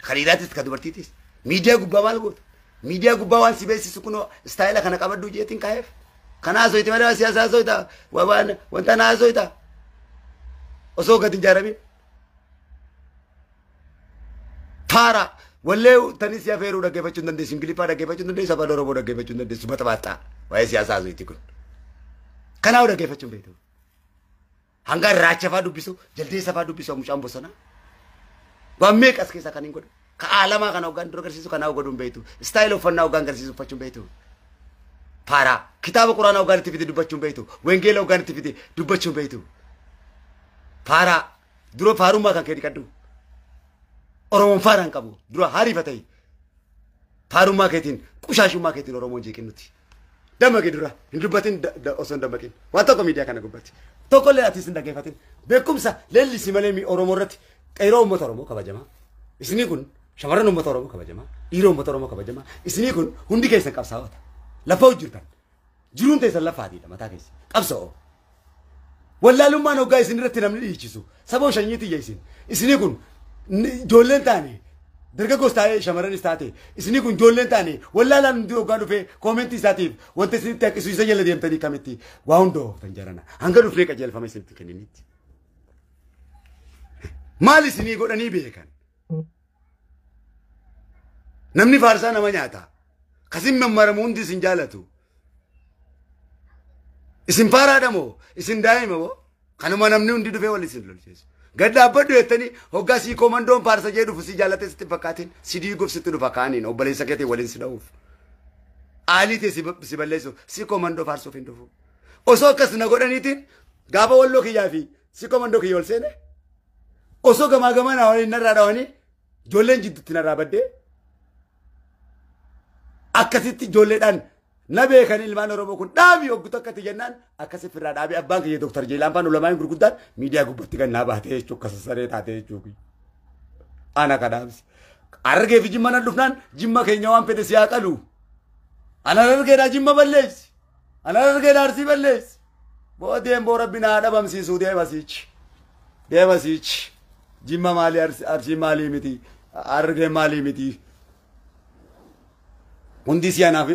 kan dhiiraatis kan dubartiitis miidiyaa gubbaa maal goota miidiyaa gubbaa waan si beeksisu kunoo istaayila kana qabaddu jeetiin kaa'eef kana haasoyti malee waan siyaasaa haasoyta waan wanta na haasoyta osoo gadi hin jaaramin faara wallee tani si afeeruu dhaggeeffachuu hin dandeessu Ingiliffaa dhaggeeffachuu hin dandeessu afaan Oromoo dhaggeeffachuu hin dandeessu baxabaxxaa waa'ee siyaasaa haasoyti kun kanaaf dhaggeeffachuu hin beektu. Hanga raacha fa'aa dubbisu jaldeessa fa'aa dubbisu mucaan bosonaa. Waan meeqa as keessaa kan hin godhu. Ka aalamaa kana hoggaan dura agarsiisu kanaa godhuu hin beektu. Istaayila uffannaa hoggaan agarsiisu uffachuu hin beektu. Faaraa kitaaba quraanaa hoggaan itti fide dubbachuu hin beektu. Wangeela hoggaan itti fide dubbachuu hin beektu. Faaraa dura faarummaa kan kee dhiqadhu. Oromoon faaraan qabu dura hariifa ta'e. Faarummaa keetiin qushaashummaa keetiin Oromoon jeeqin nuti. Dammaqi dura hin dubbatin osoo hin dammaqin. Waan tokko miidiyaa kana gubbatti. Tokkollee atis hin dhaggeeffatin. Beekumsa leellisi malee Oromoo irratti qeeroo uummata Oromoo kabajamaa. Isinii kun shamarran uummata Oromoo kabajamaa. Dhiira uummata Oromoo kabajamaa. Isinii kun hundi keessan qabsaa'ota. Lafa hojjetan. Jiruun teessan lafaatiidha mataa keessa. Qabsa'oo. Wallaalummaan hoggaa isin irratti namni dhiichisu. Sababa shanyiitii iyya isin. Isinii kun ijoolleen taane dargaggoos taa'ee shamarranis taate isinii kun ijoolleen taane wallaalaan hundi hoggaa dhufee koomentii isaatiif wanta isinitti haqqisu isa jala deemtanii kamitti waa hunda ooftan jarana. Hanga dhufnee qajeelfama isinitti kenninitti. Maal isinii godhanii beekan? Namni faarsaa nama nyaata. Kasin mammaramu hundi isin jaalatu. Isin faaraadha moo? Isin daa'ima moo? Kanuma namni hundi dhufee wal isin lolcheessu. Gad dhaabbadhu jettanii hoggaa sii koomandoon faarsa jee dhufu si jaallatee sitti fakkaatiin si diiguuf sitti dhufa kaaniin obboleessa keetiin waliin si dha'uuf. Aalii ta'e si balleessuuf si koomandoo faarsuuf hin dhufu. Osoo akkas na godhaniitiin gaafa walloo kiyyaa fi si koomandoo kiyya ol seene osoo gamaa gamanaa waliin narraa dhawanii ijoolleen jidduutti narraa baddee akkasitti ijoolleedhaan na beekan ilmaan Oromoo kun dhaabii hoggu tokkotti jennaan akkasi firraa dhaabii abbaan kiyya Dooktar Jeelaan Faan ulamaan gurguddaan miidiyaa gubbatti kan naa baatee jechuun akkasa saree taatee jechuun. Ana kanaafis Harargee fi Jimma nan dhufnaan Jimma keenya waan fedhe si haa qalu. Ana Harargeedhaa Jimma balleessi. Ana Harargeedhaa Arsii balleessi. Boodeen boo rabbi naa dhabamsiisuu deema siichi. Deema siichi. Jimma maalii Arsii maalii miti. Harargee maalii miti. Hundi si anaaf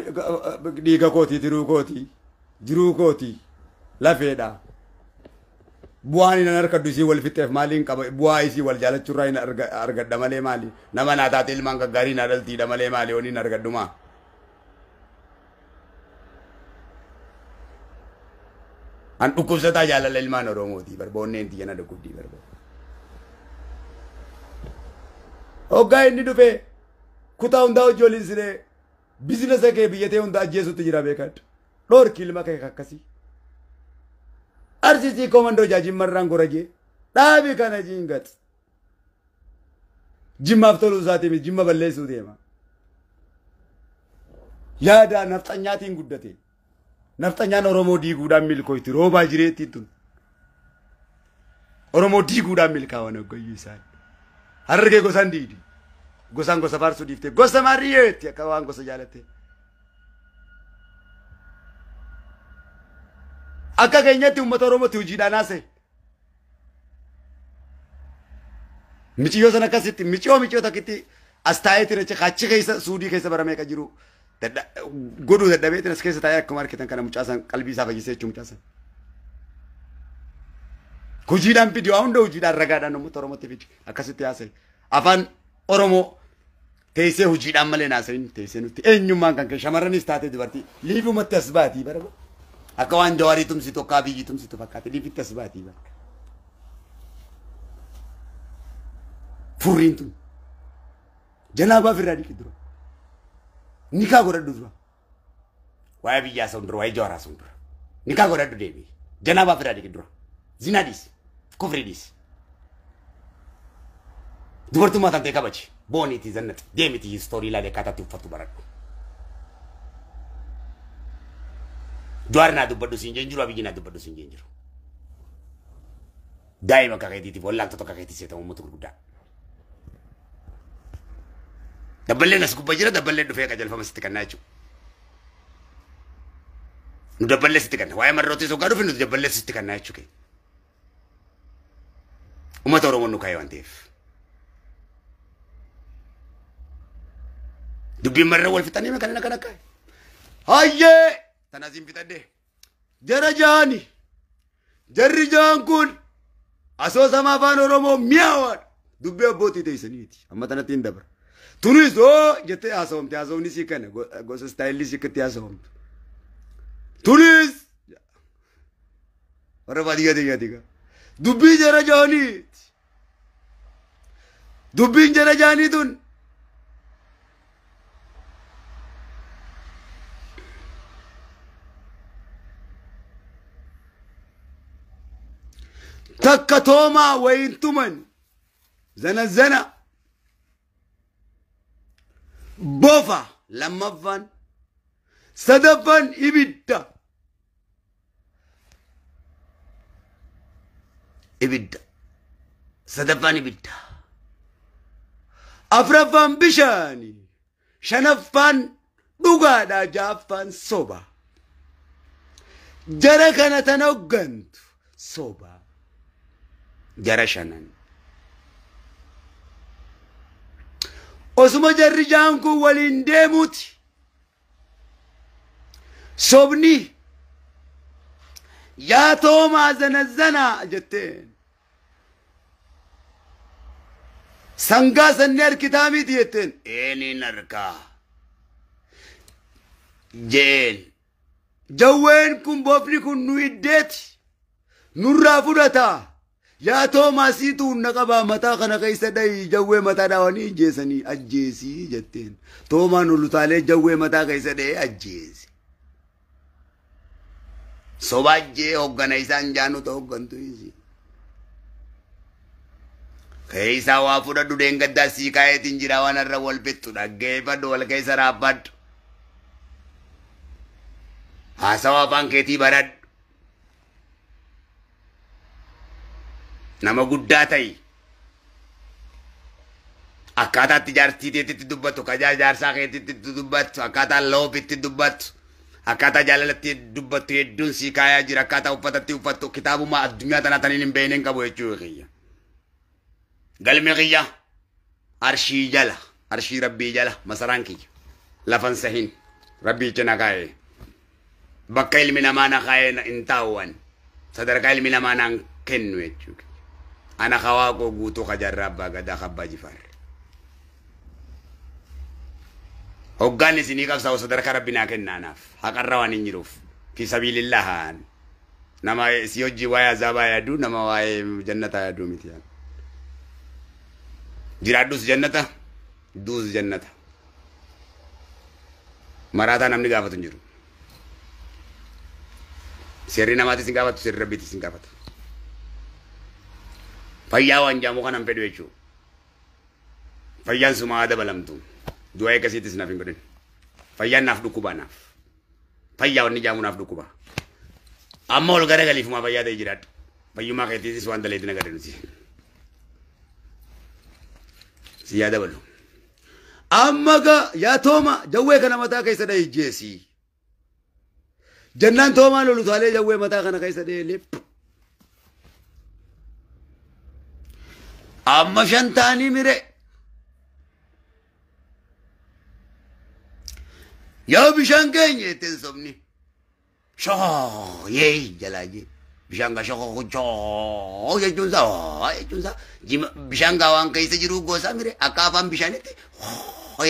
dhiiga kootii tiruu kootii jiruu kootii lafeedha. Bu'aan inni harka isii wal fixeef maaliin qaba bu'aa isii wal jaalachuurraa hin argadha malee maali nama naa taate ilmaan gaggaarii naa dhaltiidha malee maali waniin argadhumaa. An dhukkubsataa jaalala ilmaan Oromootii barboonneen tiyya na dhukkubdii barboo. Hoggaa inni dhufee kutaa hundaa hojii waliin siree bizinesa kee biyyatee hunda ajjeesutti jira beekadhu. Dhoorki ilma kee akkasii. Arsisii koomandoo jaajimmarraan gorajee dhaabi kana jiingat. Jimmaaf toluu isaatii jimma balleessuu deema. Yaada nafxanyaatiin guddate. Nafxanyaan Oromoo diiguudhaan milkooyti roobaa jireettiin tun. Oromoo diiguudhaan milkaa'an hoggayyuu isaan. Harargee gosaan diidi. Gosaan gosa faarsuu dhiiftee gosa maariyeetti akka waan gosa jaalatte. Akka keenyatti uummata Oromootti hojiidhaan haasa'e. Miciyyoo sana akkasitti micciyoo takkitti as taa'ee ture achi keessa suudii keessa baramee kan jiru godhuu dadhabee as keessa taa'ee akkuma argitan kana mucaa san qalbii isaa fayyisee jechuun mucaa san. Hojiidhaan fidi waa hunda hojiidhaan ragaadhaan uummata Oromootti fidi akkasitti haasa'e. Afaan Oromoo teessee hojiidhaan malee haasa'in teessee nutti eenyummaan kan kee shamarranis taatee dubartii liifumatti as baatii bara. Akka waan jawaarii tumsitu akka abiyyi tumsitu fakkaate liifitti as baatii bara. Furriin tun janaabaa ofirraa dhiqi dura. Nikaa godhadhu dura. Waa'ee biyyaa sun dura waa'ee jawaaraa sun dura. Nikaa godhadhu deebii. Janaabaa ofirraa dhiqi dura. Zinaa dhiisi. Kufrii dhiisi. Dubartummaa tan ta'e kabaji. Booniitii zannati. Deemitii istoorii ilaalee akkaataatti uffattu baradhu. Jawaar naa dubbadhu siin jeen jiru abiyyi naa dubbadhu siin jeen jiru. Daa'ima akka keetiitiif wallaaltota akka keetii seetamu uummata gurguddaa. Dabballeen as gubbaa jira dabballeen dhufee qajeelfama sitti kennaa jechuudha. Nu dabballee sitti kenna waa'ee marrootii sogaa dhufe nu dabballee sitti kennaa jechuudha. Uummata Oromoo nu kaa'e waan ta'eef. Dubbiin marra wal fixanii kana kana kaa'e. Hayyee! Tanaasiin fixadhe. Jara jaani. Jarri jaan kun asoosama afaan Oromoo mi'aawaadha. Dubbii abbootii teessaniiti. Amma tanatti hin dabra. Tunis oo jettee haasawamte haasawni sii kana gosa istaayilii sii akkatti haasawamtu. Tunis warra baadiyyaa ta'e dubbii jara jaaniiti. Dubbiin jara jaanii tun takka toomaa wayin tuman zana zana bofa Lammaffaan. Sadaffaan ibidda. Ibidda. Sadaffaan ibidda. Afraffaan bishaani. Shanaffaan dhugaadha. Ja'affaan soba. Jara kana tan hoggantu soba. Jara shanan. Osuma jarri ja'an kun waliin deemuuti. Sobni yaa toomaa zanazzanaa jetteen. Sangaa sanni harkitaa miti jetteen. Eeniin harkaa. Jeen. Jawween kun bofni kun nu iddeeti. Nurraa fudhataa. Yaa toomaa siitu humna qabaa mataa kana keessa dhayi jawwee mataa dhaawanii ajjeesanii ajjeesii jetteen. Toomaan olutaalee jawwee mataa keessa dhahee ajjeese. Soba ajjee hoggana isaan jaanuta hoggantu isi. Keessa waa fudhadhu deengaddaa sii kaayeetiin jira waan irra wal fixxu dhaggeeffadhu wal keessa raaffadhu. Haasawa afaan keetii baradhu. Nama guddaa ta'i. Akkaataa itti jaartii teetitti dubbattu, kajaa jaarsaa keetitti dubbattu, akkaataa loofitti dubbattu, akkaataa jaalalatti dubbattu hedduun sii kaayaa jira, akkaataa uffatatti uffattu, kitaabuma addunyaa tanaa taniin hin beekne hin qabu jechuu kiyya. Galmi kiyya arshii jala, arshii rabbii jala, masaraan kiyya. Lafan sahin rabbii cina kaa'e. Bakka ilmi namaa na kaa'e hin taa'uwan. Sadarkaa ilmi namaa naan kennu jechuudha. Ana hawaa koo guutuu kajarraa abbaa gadaa abbaa jifaar. Hoggaan isinii qabsaa'u sadarkaa rabbi naa kenna anaaf. Haqarra waan hin jiruuf. Fi sabiilillah nama si hojii waa'ee azaabaa yaadu nama waa'ee jannataa yaadu miti. Jiraadhus jannata, duus jannata. Maraataa namni gaafatu hin jiru. Seerri namaatis hin gaafatu, seerri rabbiitis hin gaafatu. Fayyaa waan jaamu kanan fedhu jechuudha. Fayyaan sumaa dabalamtu. Du'aa akkasiitis naaf hin godhin. Fayyaan naaf dhukkuba naaf. Fayyaa wanni jaamu naaf dhukkuba. Amma ol garagaliifumaa fayyaa ta'e jiraadhu. Fayyummaa keetiitis waan daleetti na nuti. Si yaa dabalu. Amma gaa yaa tooma jawwee kana mataa keessa dhahee jeesii. Jannaan toomaan lolutaalee jawwee mataa kana keessa dhahee leephu. Amma shan ta'anii mire. Yaa bishaan keenya jetteen sobni. Shoo yee jalaa jee. Bishaan gaa shoo shoo jechuun isaa jechuun isaa bishaan gaa waan keessa jiru gosa mire akka afaan bishaanitti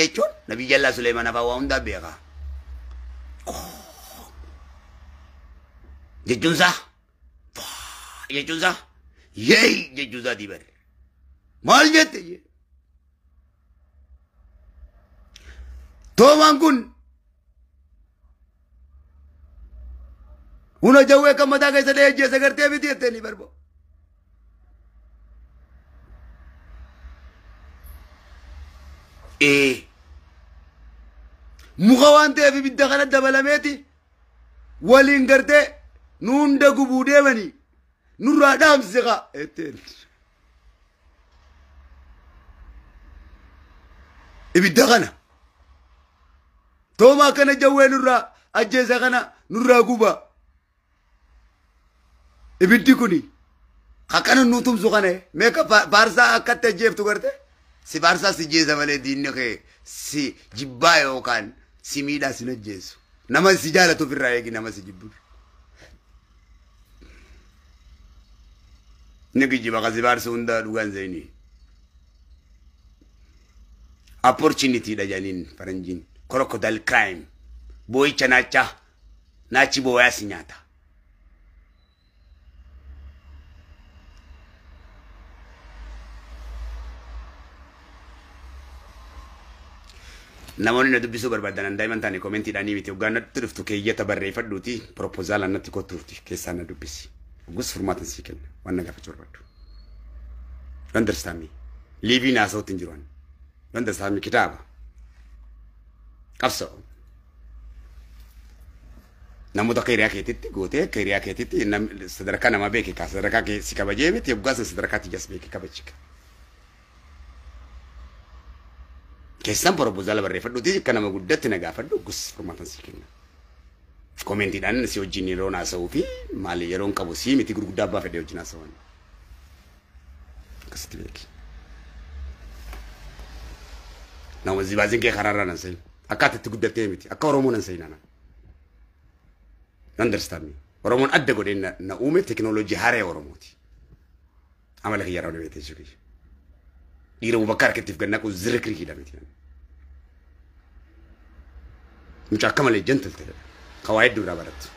jechuun nabi jallaa Suleeman afaan waa hundaa beeka. Jechuun isaa jechuun isaa yee jechuun isaa dibar. Maal jette jee. Toomaan kun huna jawwee kan mataa keessa dhahee ajjeese gartee miti jettee ni barbo. Ee muka waan ta'eef ibidda kana dabalameeti waliin gartee nu hunda gubuu deemanii nurraa dhaamsise kaa jetteen. Ibidda kana toomaa kana jawwee nurraa ajjeese kana nurraa guba. Ibiddi kuni akkana nu tumsu kana meeqa faarsaa akkatti ajjeeftu garte si faarsaa si jeesa malee diinni kee si jibbaa yookaan si miidhaa si ajjeesu. Nama si jaalatu ofirraa eegi nama si jibbu. Inni geejjiba kan si faarsu hunda dhugaan zayinii. Opportunity dha jedhaniin faranjiin. Crocodile crime. Boo'icha naachaa naachi boo'aa si nyaata. Namoonni na dubbisuu barbaadan daa'iman taane koomentiidhaanii miti hoggaan natti dhuftu keeyyata barreeffadhuuti propoozaala natti kottuuti keessaa na dubbisi. Hoggus furmaatan sii kenna waan na gaafachuu barbaaddu. You understand me? Liiviin haasa'utti hin jiru ani. You understand me? Kitaaba. Qabsoo. Namoota akka hiriyaa keetitti gootee akka hiriyaa keetitti sadarkaa namaa beeke kaa sadarkaa kee si kabajee miti yoggaa san sadarkaa tiyyaas beeke kabajika. Keessan proposal barreeffadhuuti akka nama guddatti na gaafadhu gus furmaatan sii kenna. Koomentiidhaan si wajjin yeroo haasa'uu fi maali yeroon qabu sii miti gurguddaa abbaa fedhee wajjin haasa'an. Akkasitti beeki. Nama zibaaziin kee karaarraa nan sayin. Akka ati itti guddattee miti. Akka Oromoo nan sayin ana. Understand me. Oromoon adda godhee na uume teknooloojii haaraa Oromooti. Amala kiyya irraa beekte jechuudha. Dhiira bakka harkattiif gannaa kun zirikiriidha miti. Mucaa akka malee gentle ta'edha. Kawaa hedduu irraa barattu.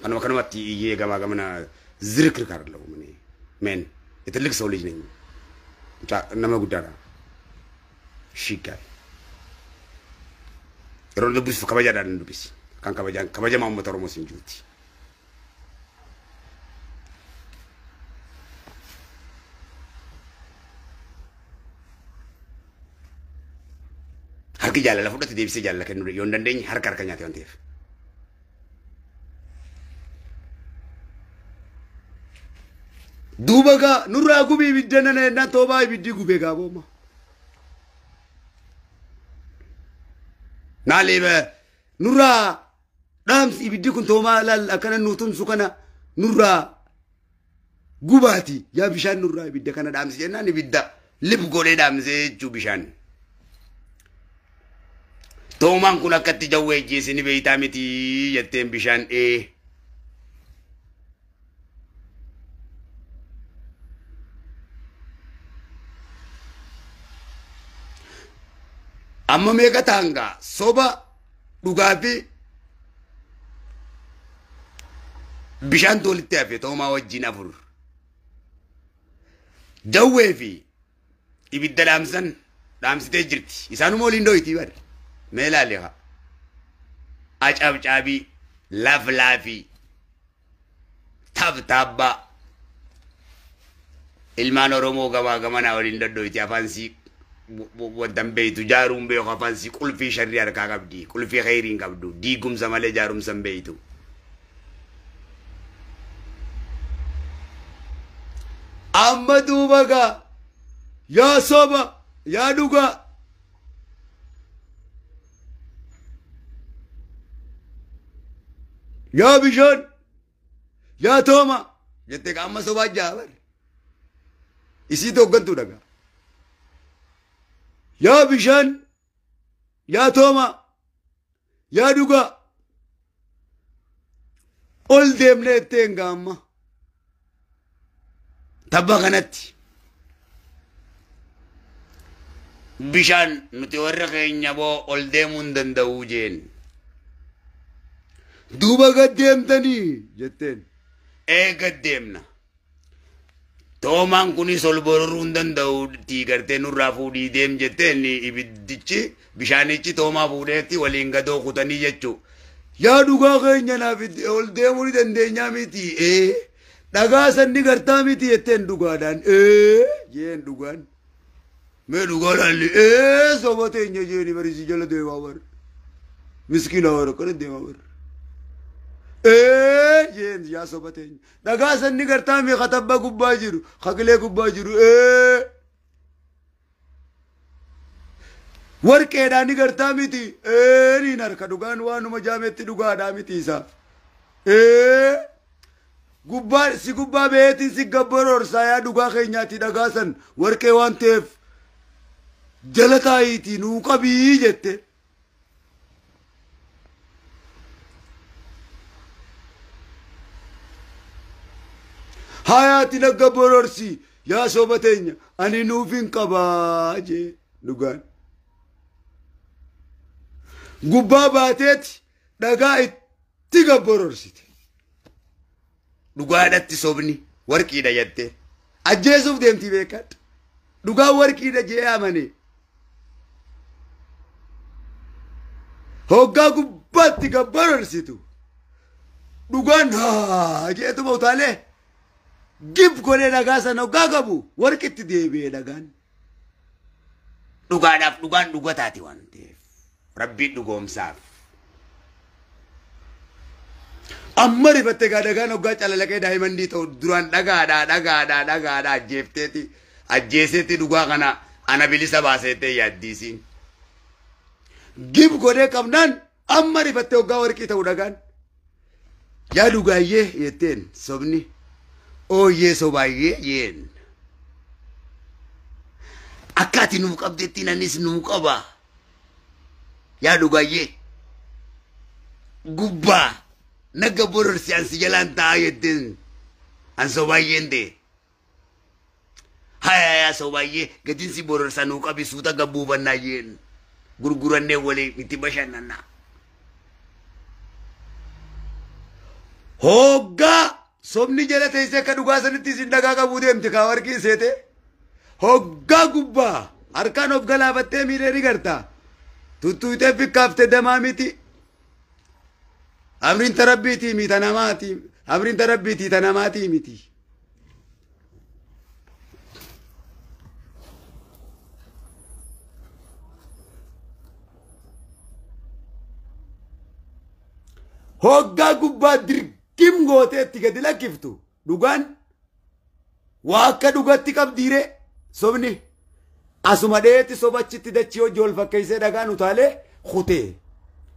Kanuma kanumatti iyyee gamaa gamana zirikiri kaarlawu mani. Men የትልቅ ሰው ልጅ ነኝ። Mucaa nama guddaadha. Shiggaa. Yeroo dubbisu kabajaadhaan dubbisi. Kan kabajaan kabajamaa uummata Oromoo siin jirutti. Harki jaalala fudhate deebisee jaalala kennuu yoo hin dandeenye harka harka nyaate waan ta'eef. Duuba gaa nurraa gubii ibidda nana yennaan toobaa ibiddi gubee gaa booma. Naaliif nurraa dhaamsi ibiddi kun toomaa laal akkana nuu tumsu kana nurraa gubaati yaa bishaan nurraa ibidda kana dhaamsi jennaan ibidda lib godhee dhaamsee jechuu bishaan. Toomaan kun akkatti jawwee ejjeesini beeytaa miti jetteen bishaan ee. Amma meeqa ta'an gaa soba dhugaa fi bishaan walitti hafe toomaa wajjin afur. Jawwee fi ibidda dhaamsan dhaamsitee jirti. Isaanuma waliin dooyitii bari. Mee ilaali haa. Acabcaabii, laflaafii, tabtaabbaa. Ilmaan Oromoo gamaa gamanaa waliin doddoyti afaan sii wantan beeytu jaaruun beeku afaan sii qulfii sharrii harkaa qabdi. Qulfii khayrii hin qabdu. Diigumsa malee jaarumsa hin beeytu. Amma duuba gaa yaa soba yaa dhugaa. Yaa bishaan yaa tooma jettee amma sobaa jaabar. Isii hooggantuu dhagaa. Yaa bishaan yaa tooma yaa dhugaa ol deemnee jetteen gaamma. Tabba kanatti bishaan nuti warra keenya boo ol deemuu hin danda'uu jeen. Duuba gad deemtanii jetteen. Ee gad deemna. Toomaan kunis ol bororuu hin danda'u gartee nurraa fuudhii deem jetteen ibiddichi bishaanichi toomaa fuudheetti waliin gadoo kutanii jechuu. Yaa dhugaa keenya naaf ol deemuu ni dandeenyaa miti. Ee dhagaa sanni gartaa miti jetteen dhugaadhaan. Ee jeen dhugaan. Mee dhugaadhaan ee soba teenya jeeni barisii jala deemaa bara. Miskiina bara kana deemaa bara. Ee jeen yaa soba teenya. Dhagaa sanni gartaa mi katabba gubbaa jiru kakilee gubbaa jiru ee. Warqeedhaan ni gartaa miti ee niin harka dhugaan waanuma jaametti dhugaadhaa miti isaa. Ee gubbaa si gubbaa beetiin si gabbaroorsaa yaa dhugaa keenyaatti dhagaa san warqee waan ta'eef jala taayitii nuu qabii jette. Hayaati nagga bororsi yaa soba teenya ani nuuf hin qabaa jee dhugaan. Gubbaa baateeti dhagaa itti gabbororsite. Dhugaadhatti sobni warqiidha jettee ajjeesuuf deemtii beekadha. Dhugaa warqiidha jee amane. Hoggaa gubbaatti gabbarorsitu. Dhugaan haa jeetuma utaalee. Gib godhee dhagaa sana hoggaa qabu warqitti deebi'ee dhagaan. Dhugaadhaaf dhugaan dhuga taati waan ta'eef. Rabbii dhugoomsaaf. Amma rifattee gaa dhagaan hoggaa calalaqee daa'imandii ta'u duraan dhagaadhaa dhagaadhaa dhagaadhaa ajjeefteeti ajjeeseeti dhugaa kana ana bilisa baaseettee yaaddiisiin. Gib godhee qabnaan amma rifattee hoggaa warqii ta'u dhagaan. Yaa dhugaayyee jetteen sobni ooyyee sobaayyee jeen. Akka ati nuu qabdetti anis nuu qaba. Yaa dhugaayyee gubbaa naga bororsi ansi jalaan taa'aa jetteen an sobaayyeen ta'e. Haya yaa sobaayyee gatinsi bororsa nuu qabi suuta gabbuufannaa jeen gurgurannee waliin itti bashannannaa. Hoggaa sobni jala teessee akka dhugaa sanitti isin dhagaa qabuu deemte kaa warqii seete. Hoggaa gubbaa harkaan of galaafattee miidhee ni garta. Tuttuutee fikkaaftee damaa miti. Amriin tarabbiitii miti namaati. Amriin tarabbiitii tanamaatii miti. Hoggaa gubbaa dirqim gootee itti gadi lakkiftu dhugaan waa akka dhugatti qabdiire sobni asuma dheetti sobachitti dachii hojii wal fakkeessee dhagaan utaalee kutee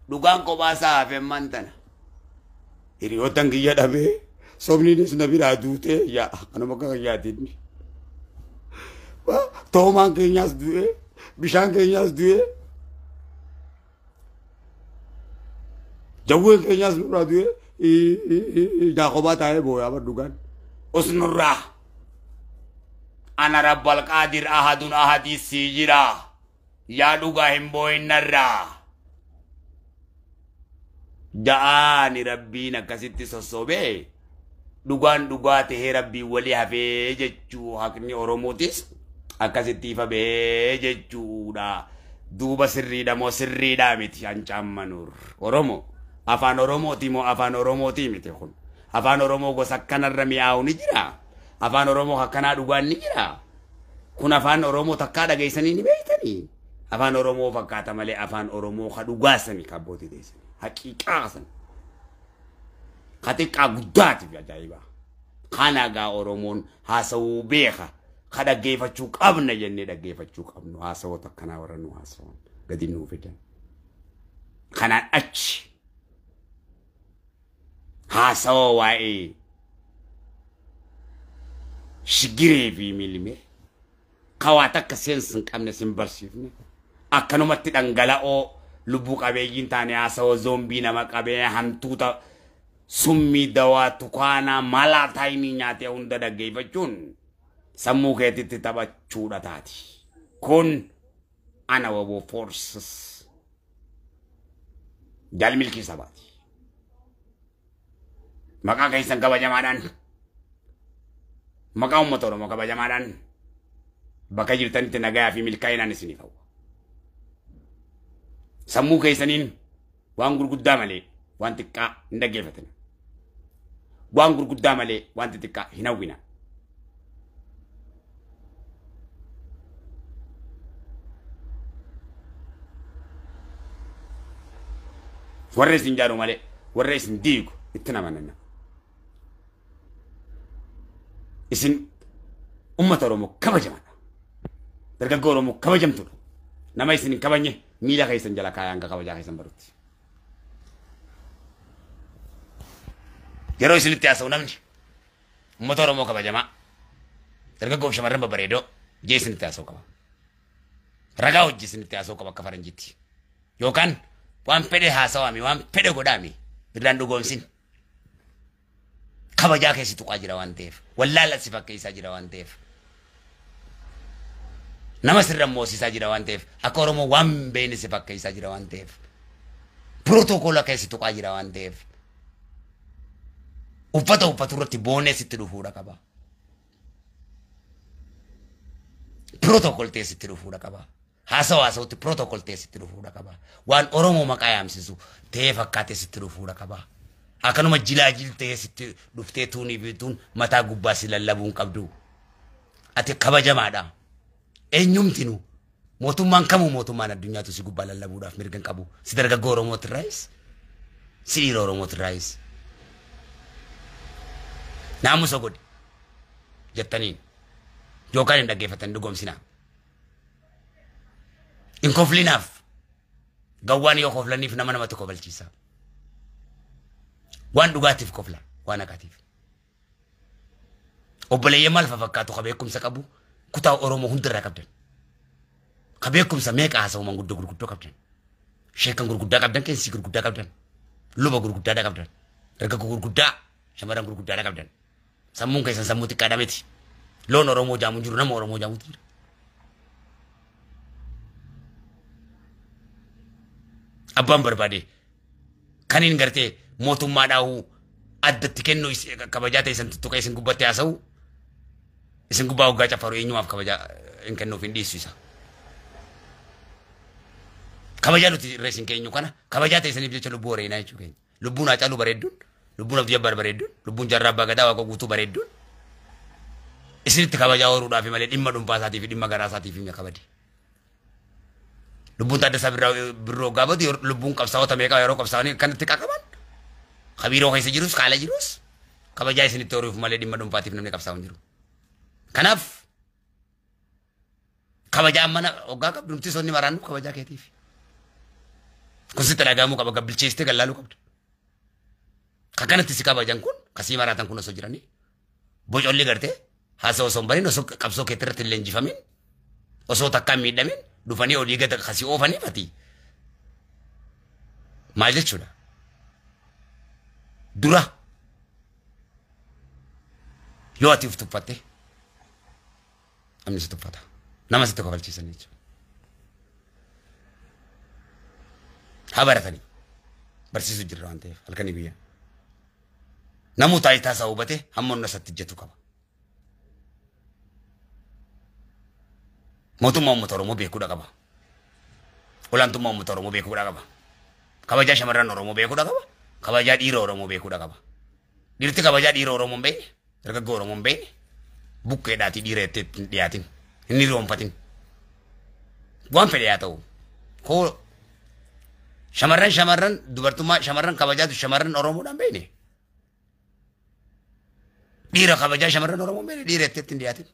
dhugaan kophaa isaa hafee mantana. Hiriyoottan kiyya dhabee sobniinis na biraa duutee yaa kanuma akka kayyaatiin. Toomaan keenyaas du'ee bishaan keenyaas du'ee jawween keenyaas nurraa du'ee Yaaqobaa taa'ee booyaa bar dhugaan. Usnurraa. Ana rabbal qaadir ahadun ahadii sii jira. Yaa dhugaa hin boo'innarraa. Ja'aani rabbiin akkasitti sossobee dhugaan dhugaa tahee rabbiin walii hafee jechuu haqni Oromootis akkasitti ifa bahee jechuudha. Duuba sirriidha moo sirriidhaa miti hancaammanuur. Oromoo afaan Oromooti moo afaan Oromooti miti kun. Afaan Oromoo gosa akkanarra mi'aawu ni jira. Afaan Oromoo akkanaa dhugaan ni jira. Kun afaan Oromoo takkaa dhageessanii ni beektanii. Afaan Oromoo fakkaata malee afaan Oromoo ka dhugaasanii ka abbootii teessanii. Haqiiqaa san. Ka xiqqaa guddaatiif ajaa'iba. Kana gaa Oromoon haasawuu beeka. Ka dhaggeeffachuu qabna jennee dhaggeeffachuu qabnu haasawoota akkanaa warra nu haasawan gadi nuu fidan. Kanaan achi haasawa waa'ee shigiree fi miilmee kawaa takka seensi hin qabne sin barsiifne akkanumatti dhangala'oo lubbuu qabeeyyiin taane haasawa zoombii nama qabee hantuuta summii dawaa tukaanaa malaa taayinii nyaatee hunda dhaggeeffachuun sammuu keetitti taphachuudha taati. Kun ana waboo forces jaalmilkii sabaati. Maqaa keessan kabajamaadhaan maqaa uummata Oromoo kabajamaadhaan bakka jirtanitti nagayaa fi milkaa'inaan isiniif hawwa. Sammuu keessaniin waan gurguddaa malee waan xiqqaa hin dhaggeeffatina. Waan gurguddaa malee waan xixiqqaa hin hawwina. Warra isin jaaru malee warra isin diigu itti namananna. Isin uummata Oromoo kabajamaadha. Dargaggoo Oromoo kabajamtuudha. Nama isin hin kabajne miila keessan jala kaayaan hanga kabajaa keessan barutti. Yeroo isinitti haasa'u namni uummata Oromoo kabajamaa dargaggoo fi shamarran babbareedoo jee isinitti haasa'u qaba. Ragaa hojii isinitti haasa'u qaba akka faranjiitti. Yookaan waan fedhe haasawame waan fedhe godhaame irraan dhugoomsin. Kabajaa keessi tuqaa jira waan ta'eef wallaala si fakkeessaa jira waan ta'eef nama sirra moosisaa jira waan ta'eef akka Oromoo waan beekne si fakkeessaa jira waan ta'eef pirootookoola keessi tuqaa jira waan ta'eef uffata uffatu irratti boonee sitti dhufuudha qaba. Pirootokool ta'e sitti dhufuudha qaba. Haasawa haasawutti pirootokool ta'e sitti dhufuudha qaba. Waan Oromoo maqaa yaamsisu ta'ee fakkaatee sitti dhufuudha qaba. Akkanuma jilaajil ta'ee sitti dhuftee tuunii fi tuun mataa gubbaa si lallabuu hin qabdu. Ati kabajamaadha. Eenyumtinu Mootummaan kamuu mootummaan addunyaatu si gubbaa lallabuudhaaf mirga hin qabu. Si dargaggoo Oromootirraayis, si dhiira Oromootirraayis. Naamusa godhi jettaniin yookaan hin dhaggeeffatan dhugoomsinaa. Hin koflinaaf. Gawwaan yoo koflaniif nama namatti kofalchiisa. Waan dhugaatiif kofla, waan haqaatiif. Obboleeyyan maal fakkaatu ka beekumsa qabu kutaa Oromoo hundirraa qabdan. Ka beekumsa meeqa haasa'u manguddoo gurguddoo qabdan. Sheekan gurguddaa qabdan, qeensii gurguddaa qabdan. Luba gurguddaadha qabdan. Dargaggoo gurguddaa, shamarran gurguddaadha qabdan. Sammuun keessan sammuu xiqqaadha miti. Loon Oromoo jaamu jiru, nama Oromoo jaamutu jira. Abbaan barbaade kan hin gartee mootummaadhaa'uu addatti kennu kabajaa ta'e isin tuttuqee isin gubbatti haasa'u isin gubbaa hoggaa cafaru eenyumaaf kabajaa hin kennuuf hin dhiissu isa. Kabajaa nuti irra isin keenyu kana kabajaa ta'e isiniif jecha lubbuu horeenaa jechuu keenya. Lubbuun Haacaaluu bareedduun, lubbuun Abdii Jabbaar bareedduun, lubbuun Jaarraa Abbaa Gadaa Waaqa Guutuu bareedduun isinitti kabajaa horuudhaaf malee dhimma dhuunfaa isaatii fi dhimma garaa isaatiif hin kabade. Lubbuun Taaddasaa Birroo hoggaa badu lubbuun qabsaa'ota meeqaa yeroo qabsaa'anii akkanatti qaqaban. Kabiiroo keessa jirus kaala jirus kabajaa isinitti horuuf malee dhimma dhuunfaatiif namni qabsaa'u hin jiru. Kanaaf kabajaa mana hoggaa qabdu nuti sonni maraannu kabajaa keetiif. Kun sitti dhaga'amuu qaba, bilcheessitee gallaaluu qabda. Kan kanatti si kabajan kun kasii maraatan kun osoo jiranii bocolli gartee haasa osoo hin barin, osoo qabsoo keetti irratti hin leenjifamin, osoo takka hin miidhamin dhufanii olii gad kasii oofaniif ati maal jechuudha? Dura yoo ati uf tuffatte namni si tuffata. Nama sitti kofalchiisan jechuudha. Haa baratanii barsiisuu jirra waan ta'eef halkanii guyyaa. Namuu taayitaa isaa hubate hamma humna isaatti hojjetu qaba. Mootummaa uummata Oromoo beekuudha qaba. Olaantummaa uummata Oromoo beekuudha qaba. Kabajaa shamarran Oromoo beekuudha qaba. Kabajaa dhiira Oromoo beekuudha qaba. Dhiirti kabajaa dhiira Oromoo hin beekne, dargaggoo Oromoo hin beekne, bukkeedhaatii dhiira itti hin dhiyaatin, hin hiriyoonfatin. Waan fedhe haa ta'u. Koo shamarran dubartummaa shamarran kabajaatu shamarran Oromoodhaan beekne. Dhiira kabajaa shamarran Oromoo hin beekne, dhiira itti hin dhiyaatin.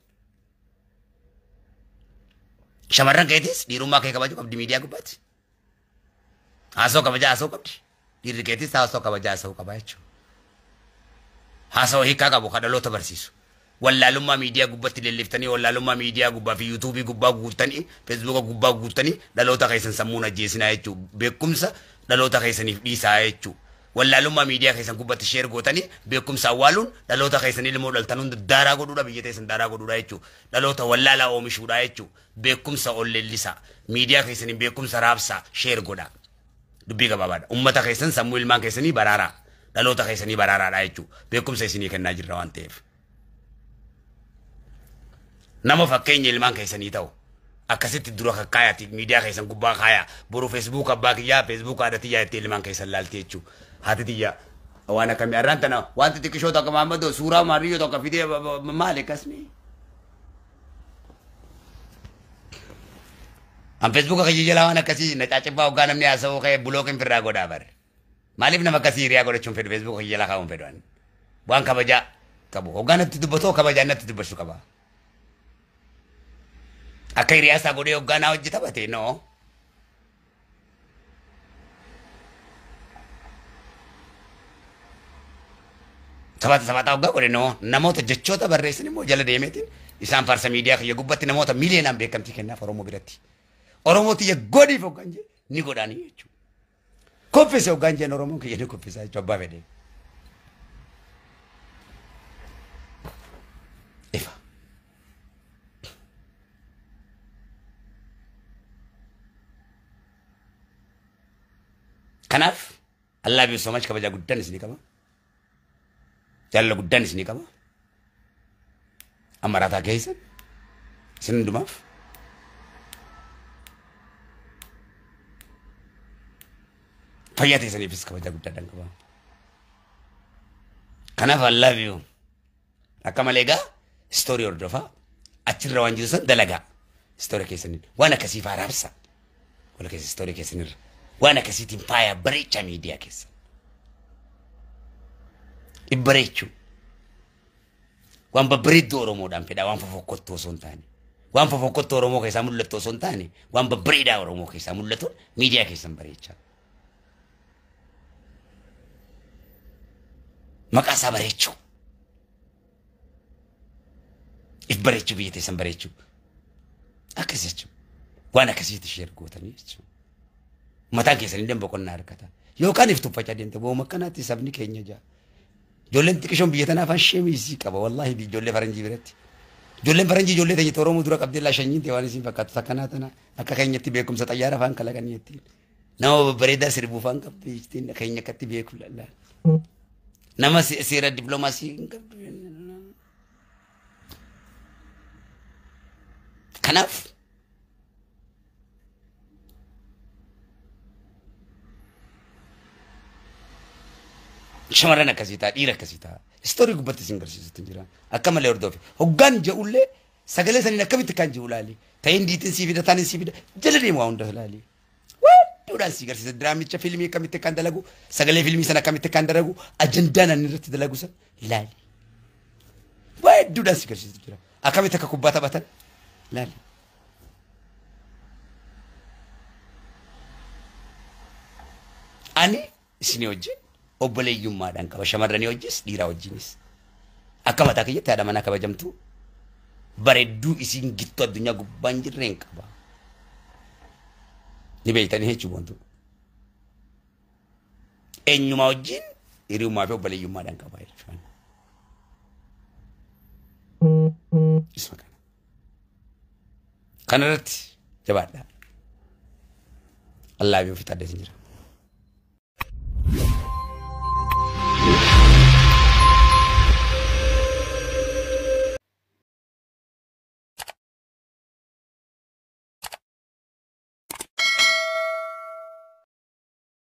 Shamarran keetis dhiirummaa kee kabajuu qabdi miidiyaa gubbaatti. Haasoo kabajaa haasoo qabdi. Dhiirri keetis haasoo kabajaa haasoo qaba jechuudha. Haasoo hiikaa qabu kan dhaloota barsiisu. Wallaalummaa miidiyaa gubbatti leelliftanii, wallaalummaa miidiyaa gubbaa fi yuutuubii gubbaa guuttanii, feesbuuka gubbaa guuttanii dhaloota keessan sammuun ajjeesinaa jechuudha. Beekumsa dhaloota keessaniif dhiisaa jechuudha. Wallaalummaa miidiyaa keessan gubbatti sheer gootanii beekumsa awwaaluun dhaloota keessan ilmoo dhaltan hunda daaraa godhuudha, biyya teessan daaraa godhuudha jechuudha. Dhaloota wallaalaa oomishuudha jechuudha. Beekumsa ol leellisaa. Miidiyaa keessaniin beekumsa raabsaa, sheer godhaa. Dubbii gabaabaadha. Uummata keessan sammuu ilmaan keessanii baraaraa. Dhaloota keessanii baraaraadha jechuudha. Beekumsa isinii kennaa jirra waan ta'eef. Nama fakkeenya ilmaan keessanii ta'u. Akkasitti dura kakkaayaati miidiyaa keessan gubbaa kaayaa. Boru feesbuuk abbaa kiyyaa, feesbuuk haadha tiyyaa jettee ilmaan keessan laalti jechuudha. Haati tiyyaa waan akkamii har'aan tana wanti xiqqishoo tokko Mahammadoo suuraa maariyyoo tokko fidee maali akkasni? An feesbuuka kiyya jalaa waan akkasii na caacibbaa hoggaa namni haasa'uu ka'ee bulookin firraa godhaa bare. Maaliif nama akkasii hiriyaa godhachuun fedhu, feesbuuka kiyya jalaa kaa'uun fedhu ani. Waan kabajaa qabu. Hoggaa natti dubbatoo kabajaa natti dubbachuu qaba. Akka hiriyaa isaa godhee hoggaa naa hojii taphate noo. Taphata taphataa hoggaa godhe noo, namoota jechoota barreessan immoo jala deemeetiin isaan farsa miidiyaa kiyya gubbatti namoota miiliyoonaan beekamtii kennaaf Oromoo biratti. Oromoo tiyya godhiif hoggaan jee ni godhaanii jechuudha. Kuffise hoggaan jeen Oromoon kiyya ni kuffisa jechuudha abbaa fedhee. Ifa. Kanaaf Allah bi so much, kabajaa guddaan isinii qaba. Jaalala guddaan isinii qaba. Amaraataa keessan isin hundumaaf. Fayyaa teessaniifis kabajaa guddaadhaan qaba. Kanaaf I love you. Akka malee egaa istoorii hordofaa, achirra waan jiru san dalagaa. Istoorii keessaniin waan akkasii faaraabsa. Wala keessa istoorii keessanirra. Waan akkasiitiin faaya bareechaa miidiyaa keessa. Ibbareechuu. Waan babbareedduu Oromoodhaan fedhaa waan fofokkottuu osoo hin taane. Waan fofokkottuu Oromoo keessaa mul'attu osoo hin taane waan babbareedaa Oromoo keessaa mul'atu miidiyaa keessan bareechaa. Maqaa isaa bareechuu. If bareechuu biyya teessan bareechuu. Akkas jechuudha. Waan akkasiitti ishee ergootanii jechuudha. Mataan keessanii illee boqonnaa argata. Yookaan if tuffachaa deemte booma akkanaatti sabni keenya jaa. Ijoolleen xiqqishoon biyya tanaa afaan sheemiisii qaba wallaahi ijoollee faranjii biratti. Ijoolleen faranjii ijoollee teenya Oromoo dura qabdee laa shanyiin ta'e waan isin fakkaatu takkanaa tana akka keenyatti beekumsa xayyaara afaan kalaqanii ittiin. Nama babbareedaa sirbuu afaan qabdu ittiin keenya akkatti beeku lallaa. Nama seera dippiloomaasii hin qabdu. Kanaaf shamarran akkasii ta'a dhiira akkasii ta'a. Istoorii gubbatti isin garsiisutti hin jira. Akka malee hordofe. Hoggaan je'ullee sagalee saniin akkamitti kan je'u laali. Ta'in diitiin sii fida taaniin sii fida jala deemu waa hunda laali. Hedduudhaan sii garsiisa. Diraamicha fiilmii akkamitti kan dalagu sagalee fiilmii sana akkamitti kan dalagu ajandaan inni irratti dalagu sana laali. Waa hedduudhaan sii garsiisu jira. Akkamitti akka kubbaa taphatan laali. Ani isinii wajjin obboleeyyummaadhaan qaba. Shamarranii wajjis dhiiraa wajjinis. Akka mataa kiyyatti haadha manaa kabajamtu bareedduu isiin gittuu addunyaa gubbaan jirreen qaba. Ni beektanii jechuun wantu. Eenyumaa wajjin hiriyummaa fi obboleeyyummaadhaan qaba jechuudha. Isuma kana. Kana irratti jabaadhaa. Allah bi ofitti addeessin jira.